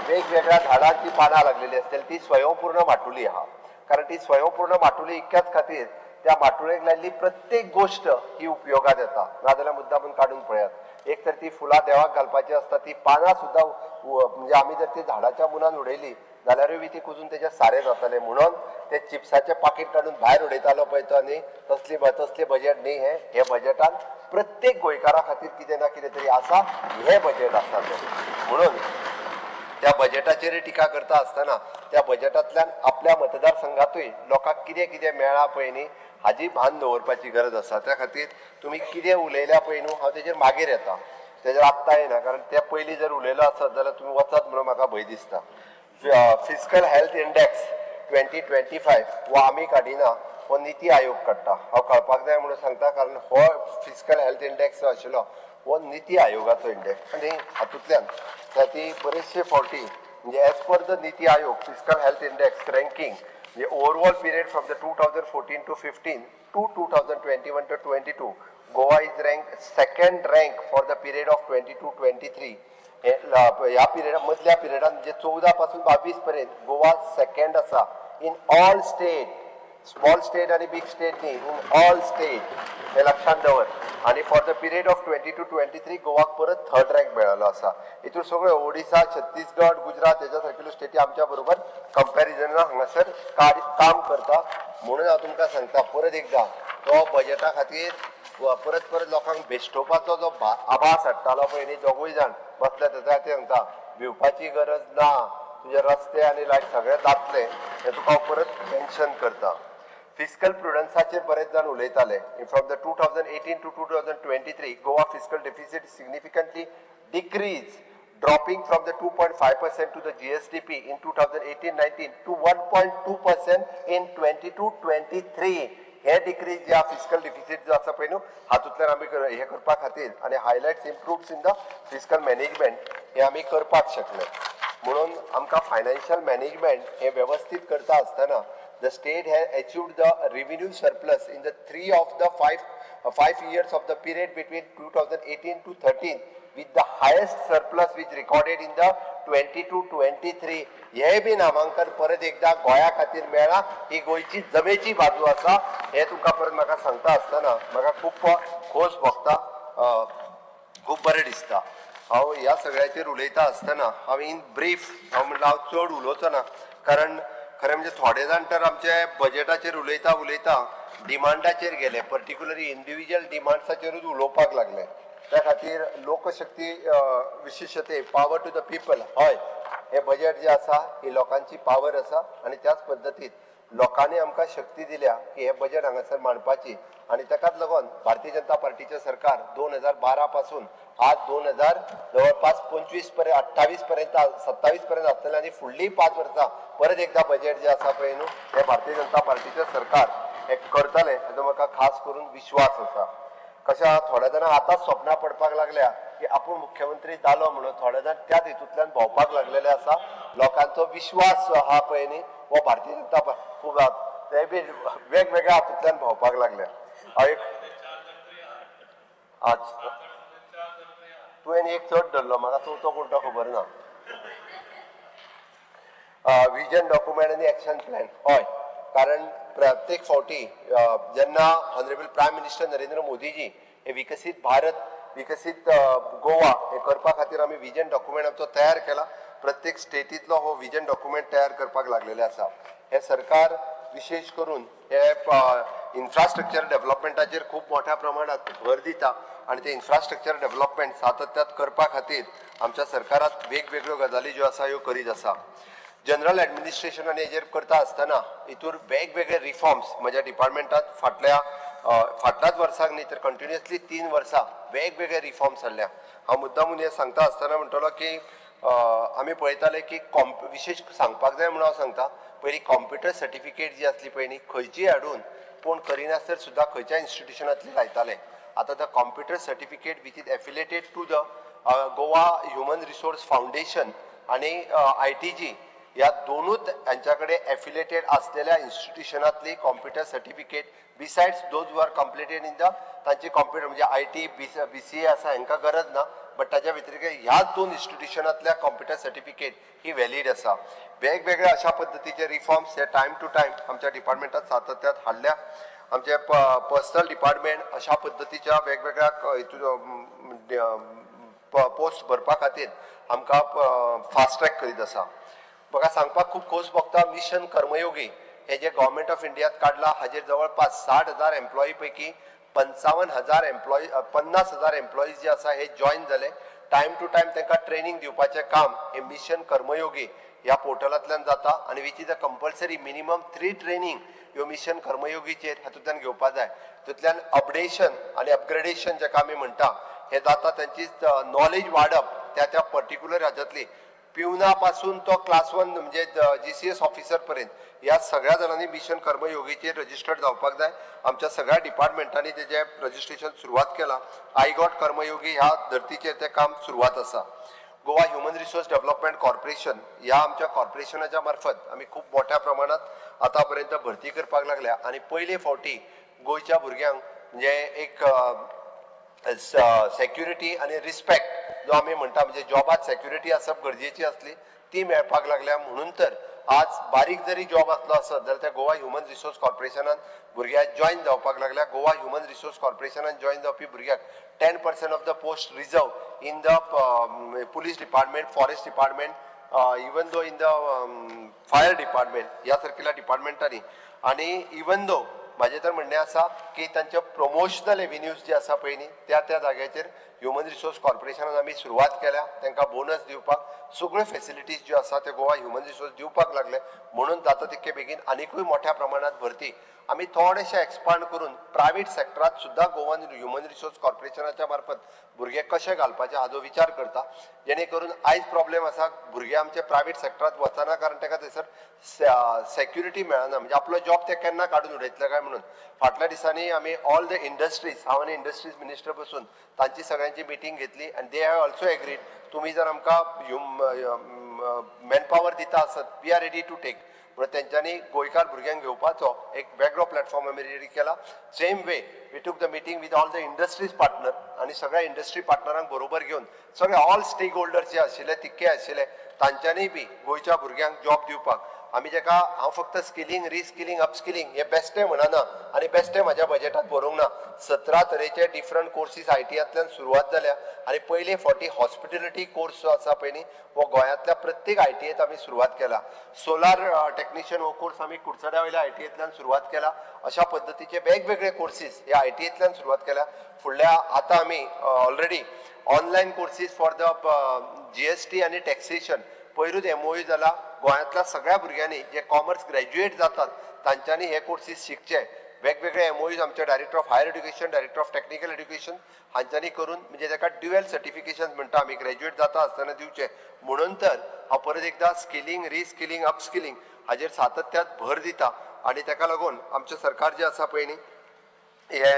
वेगवेगळ्या झाडांची पानां लागलेली आसतली. ती स्वयंपूर्ण माटुली आहा, कारण ती स्वयंपूर्ण माटुली इतक्याच खातीर त्या माटुळेक लायिल्ली प्रत्येक गोश्ट ही उपयोगात येता. नाजाल्यार मुद्दामून काडून पळयात, एक तर ती फुलां देवाक घालपाची आसता, ती पानां सुद्दां म्हणजे आमी जर ती झाडाच्या मुनान उडयली जाल्यारूय बी ती कुजून तेजें सारें जातालें. म्हणून ते चिप्साचें पाकीट काडून भायर उडयतालो पळय तो, न्ही तसलें बजेट न्ही हें. हे बजेटान प्रत्येक गोंयकारा खातीर कितें ना कितें तरी आसा, हें बजेट आसा तें. म्हणून त्या बजेटाचेर टिका करता आसतना त्या बजेटांतल्यान आपल्या मतदारसंघातूय लोकांक कितें कितें मेळ्ळां पळय न्ही हाजी भान दवरपाची गरज आसा. त्या खातीर तुमी कितें उलयल्या पळय न्हू हांव तेजेर मागीर येता, तेजेर आत्तां येना, कारण ते पयलीं जर उलयलो आसत जाल्यार तुमी वचात म्हणून म्हाका भंय दिसता. फिस्कल हेल्थ इंडेक्स 2025 हो आमी काडिना, हो निती आयोग काडटा. हांव कळपाक जाय म्हणून सांगता, कारण हो फिस्कल हेल्थ इंडेक्स जो आशिल्लो हो निती आयोगाचो इंडेक्स आनी हातूंतल्यान ती बरेचशे फावटी म्हणजे as per the NITI Aayog fiscal health index ranking म्हणजे overall period from the 2014 to 15 to 2021 to 22 Goa is rank second rank for the period of 22-23. ह्या पिरियडा मदल्या पिरियडान म्हणजे 14 पासून 22 पर्यंत गोवा सेकंड आसा in all state, small state आनी बीग state न्ही, in all state, हे लक्षांत दवर. आनी for the period of 22-23 गोवाक परत थर्ड रँक मेळ्ळो आसा. हितून सगळ्यो ओडिसा, छत्तीसगड, गुजरात हेज्या सारकेल्यो स्टेटी आमच्या बरोबर कंपॅरिजनान हांगासर काम करता. म्हणून हांव तुमकां सांगता परत एकदां, तो बजेटा खातीर परत परत लोकांक बेश्टोवपाचो जो आभास हाडटालो पळय न्ही, दोगूय जाण बसले तेच्या खातीर सांगता भिवपाची गरज ना, तुजे रस्ते आनी लायट सगळें जातलें हें तुका हांव परत मेन्शन करता. फिस्कल प्रुडन्साचेर बरेच जाण उलयताले. From the 2018 to 2023 Goa fiscal deficit significantly decrease, dropping from the 2.5% to the GSDP in 2018-19 to 1.2% in 22-23. हे डिक्रीज ज्या फिस्कल डिफिसीट जो आसा पळय न्हू हातूंतल्यान आमी हें करपा खातीर आनी highlights improves in the fiscal management हें आमी करपाक शकले. म्हणून आमकां फायनान्शियल मॅनेजमेंट हें वेवस्थीत करता आसतना the state has achieved the revenue surplus in the 3 of the 5 years of the period between 2018 to 13 with the highest surplus which recorded in the 22-23. हे बी नामांकन परत एकदा गोंया खातीर मेळ्ळां. ही गोंयची जमेची बाजू आसा हें तुमकां परत म्हाका सांगता आसतना म्हाका खूब खोस भोगता, खूब बरें दिसता. हांव ह्या सगळ्याचेर उलयता आसतना हांव इन ब्रीफ हांव म्हणल्यार हांव चड उलोवचो ना, कारण खरें म्हणजे थोडे जाण तर आमचे बजेटाचेर उलयता उलयता डिमांडाचेर गेले, पर्टिक्युलरली इंडिविज्युअल डिमांड्साचेरूच उलोवपाक लागले. त्या खातीर लोकशक्ती विशिश्टते पावर टू the people, हय हें बजेट जें आसा ही लोकांची पावर आसा आनी त्याच पद्दतीन लोकांनी आमकां शक्ती दिल्या की हें बजेट हांगासर मांडपाची. आनी ताकाच लागून भारतीय जनता पार्टीचें सरकार 2012 पासून आज 2000 जवळपास 25 पर्यंत 28 पर्यंत 27 पर्यंत आसतलें आनी फुडलीं 5 वर्सां परत एकदां बजेट जें आसा पळय न्हू हें भारतीय जनता पार्टीचें सरकार हें करतलें हेजो म्हाका खास करून विश्वास आसा. कशें थोड्या जाणांक आतांच स्वप्नां पडपाक लागल्या की आपूण मुख्यमंत्री जालो म्हणून थोडे जाण त्याच हितूंतल्यान भोंवपाक लागलेले आसा. लोकांचो विश्वास आहा पळय न्ही हो भारतीय जनता खूब ते बी वेगवेगळ्या हातूंतल्यान भोंवपाक लागले. हांव एक आज तुवें एक चड धरलो, म्हाका चवथो कोण तो खबर ना. विजन डॉक्युमेंट आनी एक्शन प्लॅन, हय, कारण प्रत्येक फावटी जेन्ना honourable prime minister Narendra Modiji हे विकसीत भारत विकसीत गोवा हे करपा खातीर आमी विजन डॉक्युमेंट आमचो तयार केला. प्रत्येक स्टेटींतलो हो विजन डॉक्युमेंट तयार करपाक लागलेले आसा. हे सरकार विशेष करून हे इन्फ्रास्ट्रक्चर डेव्हलपमेंटाचेर खूब मोठ्या प्रमाणात भर दिता आनी ते इन्फ्रास्ट्रक्चर डेव्हलपमेंट सातत्यात करपा खातीर आमच्या सरकारात वेगवेगळ्यो गजाली ज्यो आसा ह्यो करीत आसा. जनरल एडमिनिस्ट्रेशन आनी हेजेर करता आसतना हितूर वेगवेगळे रिफॉर्म्स म्हज्या डिपार्टमेंटात फाटल्याच वर्साक न्ही तर कंटिन्युअसली 3 वर्सां वेगवेगळे रिफॉर्म्स जाल्ल्या. हांव मुद्दामून हें सांगता आसतना म्हणटलो की आमी पळयताले की विशेष सांगपाक जाय म्हणून हांव सांगता, पयलीं कॉम्प्युटर सर्टिफिकेट जी आसली पळय न्ही खंयची हाडून कोण करिनासतर सुद्दां खंयच्या इन्स्टिट्युशनांतली लायताले. आतां the computer certificate which is affiliated to the Goa human resource foundation आनी ITG ह्या दोनूच हांच्या कडेन एफिलेटेड आसलेल्या इन्स्टिट्युशनांतली computer certificate besides those who are completed in the तांची कॉम्प्युटर म्हणजे IT BCA आसा हांकां गरज ना, बट ताच्या व्यतिरिक्त ह्या 2 इन्स्टिट्युशनांतल्या कॉम्प्युटर सर्टिफिकेट ही व्हॅलीड आसा. वेगवेगळ्या अशा पद्दतीचे रिफॉर्म्स हे टायम टू टायम आमच्या डिपार्टमेंटात सातत्यात हाडल्या. आमचे पर्सनल डिपार्टमेंट अशा पद्दतीच्या वेगवेगळ्या पोस्ट भरपा खातीर आमकां फास्ट ट्रॅक करीत आसा. म्हाका सांगपाक खूब खोस भोगता, मिशन कर्मयोगी हे जे गव्हर्मेंट ऑफ इंडियात काडला हाजेर जवळपास 60,000 एम्प्लॉई पैकी 55,000 एम्प्लॉई 50,000 एम्प्लॉईज जे आसा हे जॉयन जाले. टायम टू टायम तांकां ट्रेनींग दिवपाचें काम हे मिशन कर्मयोगी ह्या पोर्टलांतल्यान जाता आनी which is a compulsory minimum 3 training ह्यो मिशन कर्मयोगीचेर हातूंतल्यान घेवपा जाय. तितूंतल्यान अपडेशन आनी अपग्रेडेशन जेका आमी म्हणटा हे जाता, तांची नॉलेज वाडप त्या त्या पर्टिक्युलर हाज्यांतली पिवना पासून तो क्लास 1 म्हणजे GCS officer पर्यंत ह्या सगळ्या जाणांनी मिशन कर्मयोगीचेर रजिस्टर्ड जावपाक जाय. आमच्या सगळ्या डिपार्टमेंटांनी तेजें रजिस्ट्रेशन सुरवात केलां. I got कर्मयोगी ह्या धर्तीचेर तें काम सुरवात आसा. Goa human resource development corporation ह्या आमच्या कॉर्पोरेशनाच्या मार्फत आमी खूब मोठ्या प्रमाणात आतां पर्यंत भरती करपाक लागल्या आनी पयले फावटी गोंयच्या भुरग्यांक म्हणजे एक सेक्युरिटी आनी रिस्पेक्ट जो आमी म्हणटा म्हणजे जॉबात सेक्युरिटी आसप गरजेची आसली ती मेळपाक लागल्या. म्हणून तर आज बारीक जरी जॉब आसलो आसत जाल्यार त्या गोवा ह्युमन रिसोर्स कॉर्पोरेशनान भुरग्यांक जॉयन जावपाक लागल्या. गोवा ह्युमन रिसोर्स कॉर्पोरेशनान जॉयन जावपी भुरग्यांक 10% of the post reserve in the police department, forest department, even though in the fire department ह्या सारकिल्या डिपार्टमेंटांनी. आनी इवन दो म्हाजें तर म्हणणें आसा की तांचे प्रमोशनल एविन्यूज जे आसा पळय न्ही त्या त्या जाग्याचेर ह्युमन रिसोर्स कॉर्पोरेशनान आमी सुरवात केल्या. तांकां बोनस दिवपाक सगळ्यो फेसिलिटीज ज्यो आसा त्यो गोवा ह्युमन रिसोर्स दिवपाक लागले. म्हणून जाता तितके बेगीन आनिकूय मोठ्या प्रमाणात भरती आमी थोडेशे एक्सपांड करून प्रायवेट सेक्टरात सुद्दां गोवन ह्युमन रिसोर्स कॉर्पोरेशनाच्या मार्फत भुरगे कशे घालपाचे हाजो विचार करता, जेणे करून आयज प्रॉब्लेम आसा भुरगे आमचे प्रायवेट सेक्टरात वचना कारण ताका थंयसर सेक्युरिटी मेळना, म्हणजे आपलो जॉब ते केन्ना काडून उडयतले काय म्हणून. फाटल्या दिसांनी आमी ऑल the industries, हांव आनी इंडस्ट्रीज मिनिस्टर बसून तांची सगळ्यांची मिटींग घेतली आनी they have also agreed तुमी जर आमकां मॅनपावर दिता आसत we are ready to take. म्हणून तेंच्यांनी गोंयकार भुरग्यांक घेवपाचो एक वेगळो प्लॅटफॉर्म आमी रेडी केला. Same way we took the meeting with all the industries partner आनी सगळ्या इंडस्ट्री पार्टनरांक बरोबर घेवन सगळे ऑल स्टेक होल्डर्स जे आशिल्ले तितके आशिल्ले तांच्यांनी बी गोंयच्या भुरग्यांक जॉब दिवपाक आमी जेका हांव फक्त स्किलिंग, रिस्किलिंग, अपस्किलिंग हे बेस्टें म्हणना आनी बेस्टें म्हाज्या बजेटात बरोवंक ना. 17 तरेचे डिफरंट कोर्सीस ITयांतल्यान सुरवात जाल्या आनी पयले फावटी हॉस्पिटेलिटी कोर्स जो आसा पळय न्ही हो गोंयांतल्या प्रत्येक ITयेंत आमी सुरवात केला. सोलार टॅक्निशियन हो कोर्स आमी कुडचड्या वयल्या ITयेंतल्यान सुरवात केला. अशा पद्दतीचे वेगवेगळे कोर्सीस ह्या ITयेंतल्यान सुरवात केल्या. फुडल्या आतां आमी already online courses for the GST आनी टॅक्सेशन पयरूच MOU जाला. गोंयांतल्या सगळ्या भुरग्यांनी जे कॉमर्स ग्रॅज्युएट जातात तांच्यांनी हे कोर्सीस शिकचे. वेगवेगळे MOUs आमचे director of higher education, director of technical education हांच्यांनी करून म्हणजे ताका ड्युएल सर्टिफिकेशन म्हणटा आमी ग्रॅज्युएट जाता आसतना दिवचे. म्हणून तर हांव परत एकदां स्किलिंग, रिस्किलिंग, अपस्किलिंग हाजेर सातत्यात भर दिता आनी ताका लागून आमचें सरकार जें आसा पळय न्ही हे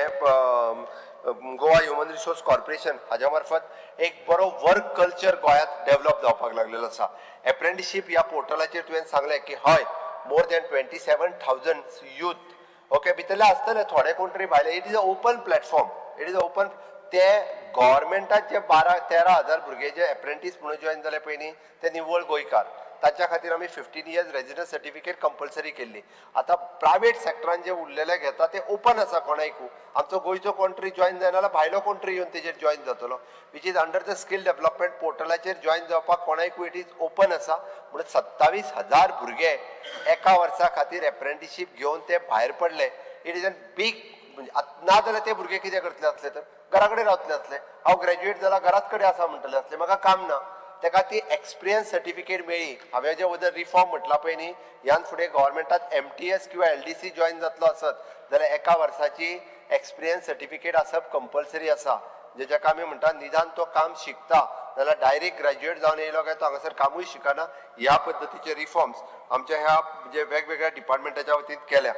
गोवा ह्युमन रिसोर्स कॉर्पोरेशन हाज्या मार्फत एक बरो वर्क कल्चर गोंयांत डेवलप जावपाक लागलेलो आसा. एप्रेंटिशीप ह्या पोर्टलाचेर तुवें सांगलें की हय more than 27,000 youth okay भितरले आसतले थोडे कोण तरी भायले. It is a open platform, it is a open. ते गव्हर्मेंटात जे 12-13 हजार भुरगे जे एप्रेंटीस म्हणून जॉयन जाले पळय न्ही ते निव्वळ गोंयकार. ताच्या खातीर आमी 15 इयर्स रेजिडन्स सर्टिफिकेट कंपल्सरी केल्ली. आतां प्रायवेट सेक्टरान जे उरलेले घेता ते ओपन आसा कोणायकू. आमचो गोंयचो कोण तरी जॉयन जायना जाल्यार भायलो कोण तरी येवन तेजेर जॉयन जातलो, which is under the skill development पोर्टलाचेर जॉयन जावपाक कोणायकू it is open आसा. म्हणून 27,000 भुरगे एका वर्सा खातीर एप्रेंटिशीप घेवन ते भायर पडले. It is an big. ना जाल्यार ते भुरगे कितें करतले आसले तर घरा कडेन रावतले आसले. हांव ग्रॅज्युएट जाला घराच कडेन आसा म्हणटले आसले, म्हाका काम ना. ताका ती एक्सपिरियन्स सर्टिफिकेट मेळ्ळी. हांवें जे वदर रिफॉर्म म्हटला पळय न्ही, ह्यान फुडें गव्हर्मेंटात MTS किंवा LDC join जातलो आसत जाल्यार एका वर्साची एक्सपिरियन्स सर्टिफिकेट आसप कंपल्सरी आसा. जे जाका आमी म्हणटा निदान तो काम शिकता जाल्यार डायरेक्ट ग्रॅज्युएट जावन येयलो काय तो हांगासर कामूय शिकना. ह्या पद्दतीचे रिफॉर्म्स आमच्या ह्या म्हणजे वेगवेगळ्या डिपार्टमेंटाच्या वतीन केल्या.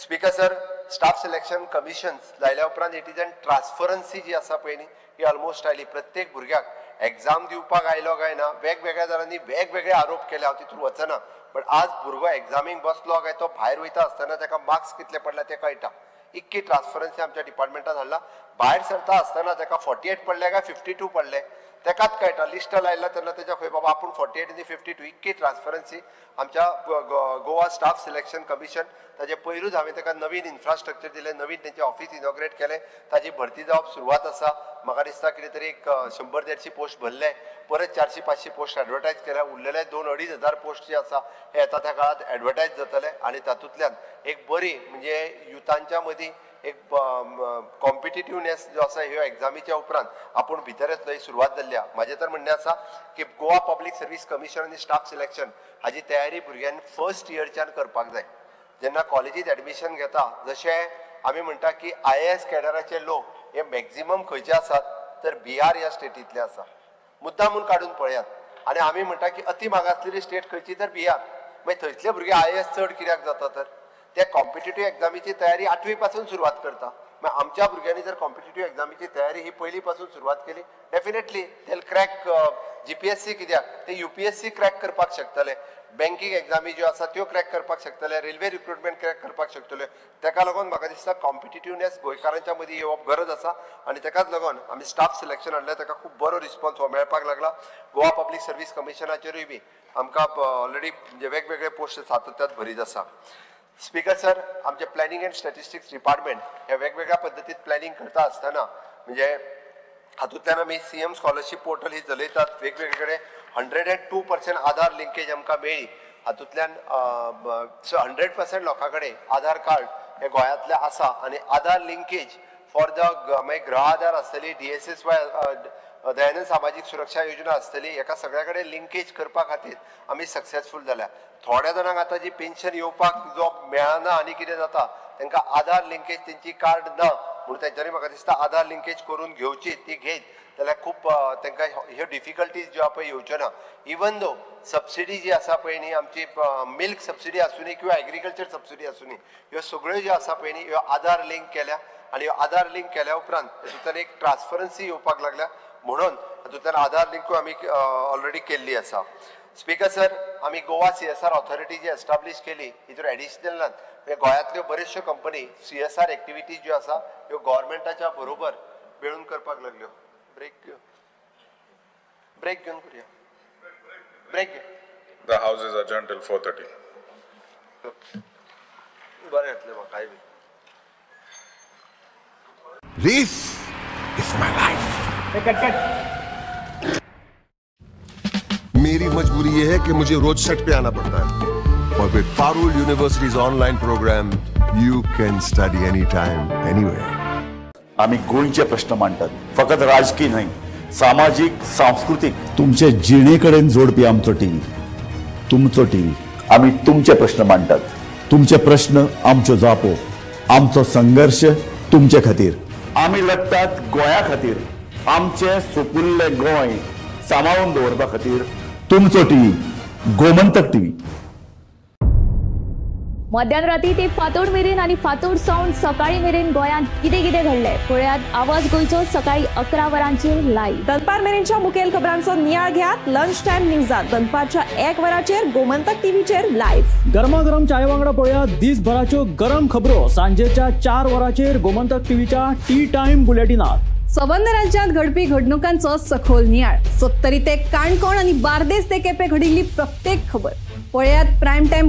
Speaker sir, staff selection commission लायल्या उपरांत it is an transparency जी आसा पळय न्ही ही ऑलमोस्ट आयली. प्रत्येक भुरग्याक एग्जाम दिवपाक आयलो काय ना वेगवेगळ्या जाणांनी वेगवेगळे आरोप केले, हांव तितून वचना. बट आज भुरगो एग्जामीक बसलो काय तो भायर वयता आसतना ताका मार्क्स कितले पडले ते कळटा. इतकी ट्रान्सपरन्सी आमच्या डिपार्टमेंटान हाडला. भायर सरता आसतना ताका 48 पडले काय 52 पडले ताकाच कळटा. लिस्ट लायला तेन्ना तेच्या खंय बाबा आपूण 48 आनी 52. इतकी ट्रान्सपरन्सी आमच्या गोवा स्टाफ सिलेक्शन कमिशन ताजे पयरूच हांवें ताका नवीन इन्फ्रास्ट्रक्चर दिलें, नवीन तेंचें ऑफिस इनॉग्रेट केलें, ताजी भरती जावप सुरवात आसा. म्हाका दिसता कितें तरी एक 100-150 पोस्ट भरले, परत 400-500 पोस्ट एडवर्टायज केल्या. उरलेले 2-2.5 हजार पोस्ट जे आसा हे येता त्या काळांत एडवर्टायज जातले आनी तातूंतल्यान एक बरी म्हणजे युथांच्या मदीं एक कॉम्पिटिटिवनेस जो आसा ह्यो एग्जामीच्या उपरांत आपूण भितर येतलो ही सुरवात जाल्ली आसा. म्हाजें तर म्हणणें आसा की गोवा पब्लीक सर्वीस कमिशन आनी स्टाफ सिलेक्शन हाजी तयारी भुरग्यांनी फर्स्ट इयरच्यान करपाक जाय. जेन्ना कॉलेजीत एडमिशन घेता जशें आमी म्हणटा की IAS कॅडराचे लोक हे मॅक्झिमम खंयचे आसात तर बिहार ह्या स्टेटींतले आसा. मुद्दामून काडून पळयात. आनी आमी म्हणटा की अति मागासलेली स्टेट खंयची तर बिहार. मागीर थंयसले भुरगे IAS चड कित्याक जाता तर ते कॉम्पिटेटीव एग्जामीची तयारी 8वी पासून सुरवात करता. मागीर आमच्या भुरग्यांनी जर कॉम्पिटेटीव एग्जामीची तयारी ही पयलीं पासून सुरवात केली डेफिनेटली they crack GPSC कित्याक ते UPSC crack करपाक शकतले, बँकींग एग्जामी ज्यो आसा त्यो क्रॅक करपाक शकतले, रेल्वे रिक्रुटमेंट क्रॅक करपाक शकतले. ताका लागून म्हाका दिसता कॉम्पिटिटिवनेस गोंयकारांच्या मदीं येवप गरज आसा आनी ताकाच लागून आमी स्टाफ सिलेक्शन हाडलें. ताका खूब बरो रिस्पॉन्स हो मेळपाक लागला. गोवा पब्लीक सर्वीस कमिशनाचेरूय बी आमकां ऑलरेडी म्हणजे वेगवेगळे पोस्ट सातत्यात भरीत आसा. स्पीकर सर, आमचे प्लॅनिंग अँड स्टॅटिस्टिक्स डिपार्टमेंट हे वेगवेगळ्या पद्दतीत प्लॅनिंग करता आसतना म्हणजे हातूंतल्यान आमी CM scholarship portal ही चलयतात. वेगवेगळे कडेन 102% आधार लिंकेज आमकां मेळ्ळी. हातूंतल्यान 100% लोकां कडेन आधार कार्ड हे गोंयांतलें आसा आनी आधार लिंकेज फॉर the मागीर गृह आधार आसतली, DSSY Dayanand सामाजीक सुरक्षा योजना आसतली, हेका सगळ्या कडेन लिंकेज करपा खातीर आमी सक्सेसफूल जाल्या. थोड्या जाणांक आतां जी पेन्शन येवपाक जो मेळना आनी कितें जाता तांकां आधार लिंकेज तेंची कार्ड ना म्हणून तेंच्यांनी म्हाका दिसता आधार लिंकेज करून घेवची. ती घेत जाल्यार खूब तांकां ह्यो डिफिकल्टीज ज्यो आहा पळय येवच्यो ना. इवन दो सबसिडी जी आसा पळय न्ही आमची मिल्क सबसिडी आसुनी किंवा एग्रीकल्चर सबसिडी आसुनी ह्यो सगळ्यो ज्यो आसा पळय न्ही ह्यो आधार लिंक केल्या आनी ह्यो आधार लिंक केल्या उपरांत तातूंतल्यान एक ट्रान्सपरन्सी येवपाक लागल्या म्हणून तातूंतल्यान आधार लिंकूय आमी ऑलरेडी केल्ली आसा. स्पीकर सर, आमी गोवा CSR authority जी एस्टाब्लीश केली हितून एडिशनल नात म्हणजे गोंयांतल्यो बऱ्योचश्यो कंपनी CSR activities ज्यो आसा ह्यो गव्हर्मेंटाच्या बरोबर मेळून करपाक लागल्यो. ब्रेक ब्रेक घेवन करुया. ब्रेक घे. The house is adjourned till 4:30. बरें जातलें म्हाकाय बी. This is my life. मेरी मजबूरी ये है कि मुझे रोज सेट पे आना पड़ता है और with Parul University's online program you can study any time anywhere. आम्ही गोंयचे प्रश्न मांडटात, फकत राजकीय न्हय, सामाजीक, सांस्कृतीक, तुमचे जिणेकडेन जोडपी आमचो टीव्ही, तुमचो टीव्ही. आम्ही तुमचे प्रश्न मांडटात, तुमचे प्रश्न आमच्यो जापो, आमचो संघर्ष तुमचे खातीर. आमी लढटात गोंया खातीर, आमचे सुपुल्ले गोंय सांबाळून दवरपा खातीर. तुमचो टीव्ही, गोमंतक टीव्ही. मध्यान राती ते फांतोड मेरेन आनी फांतोड सावन सकाळी मेरेन गोंयांत कितें कितें घडलें पळयात आवाज गोंयचो सकाळी 11 वरांचेर लायव्ह. दनपार मेरेनच्या मुखेल खबरांचो नियाळ घेयात लंच टायम न्यूजात दनपारच्या 1 वराचेर गोमंतक टीव्हीचेर लायव्ह. गरमागरम चाय वांगडा पळयात दिसभराच्यो गरम खबरो सांजेच्या 4 वरांचेर गोमंतक टीव्हीच्या टी टायम बुलेटिनात. सबंद राज्यांत घडपी घडणुकांचो सखोल नियाळ 70 ते काणकोण आनी बार्देस ते केपें घडिल्ली प्रत्येक खबर पळयात प्रायम टायम.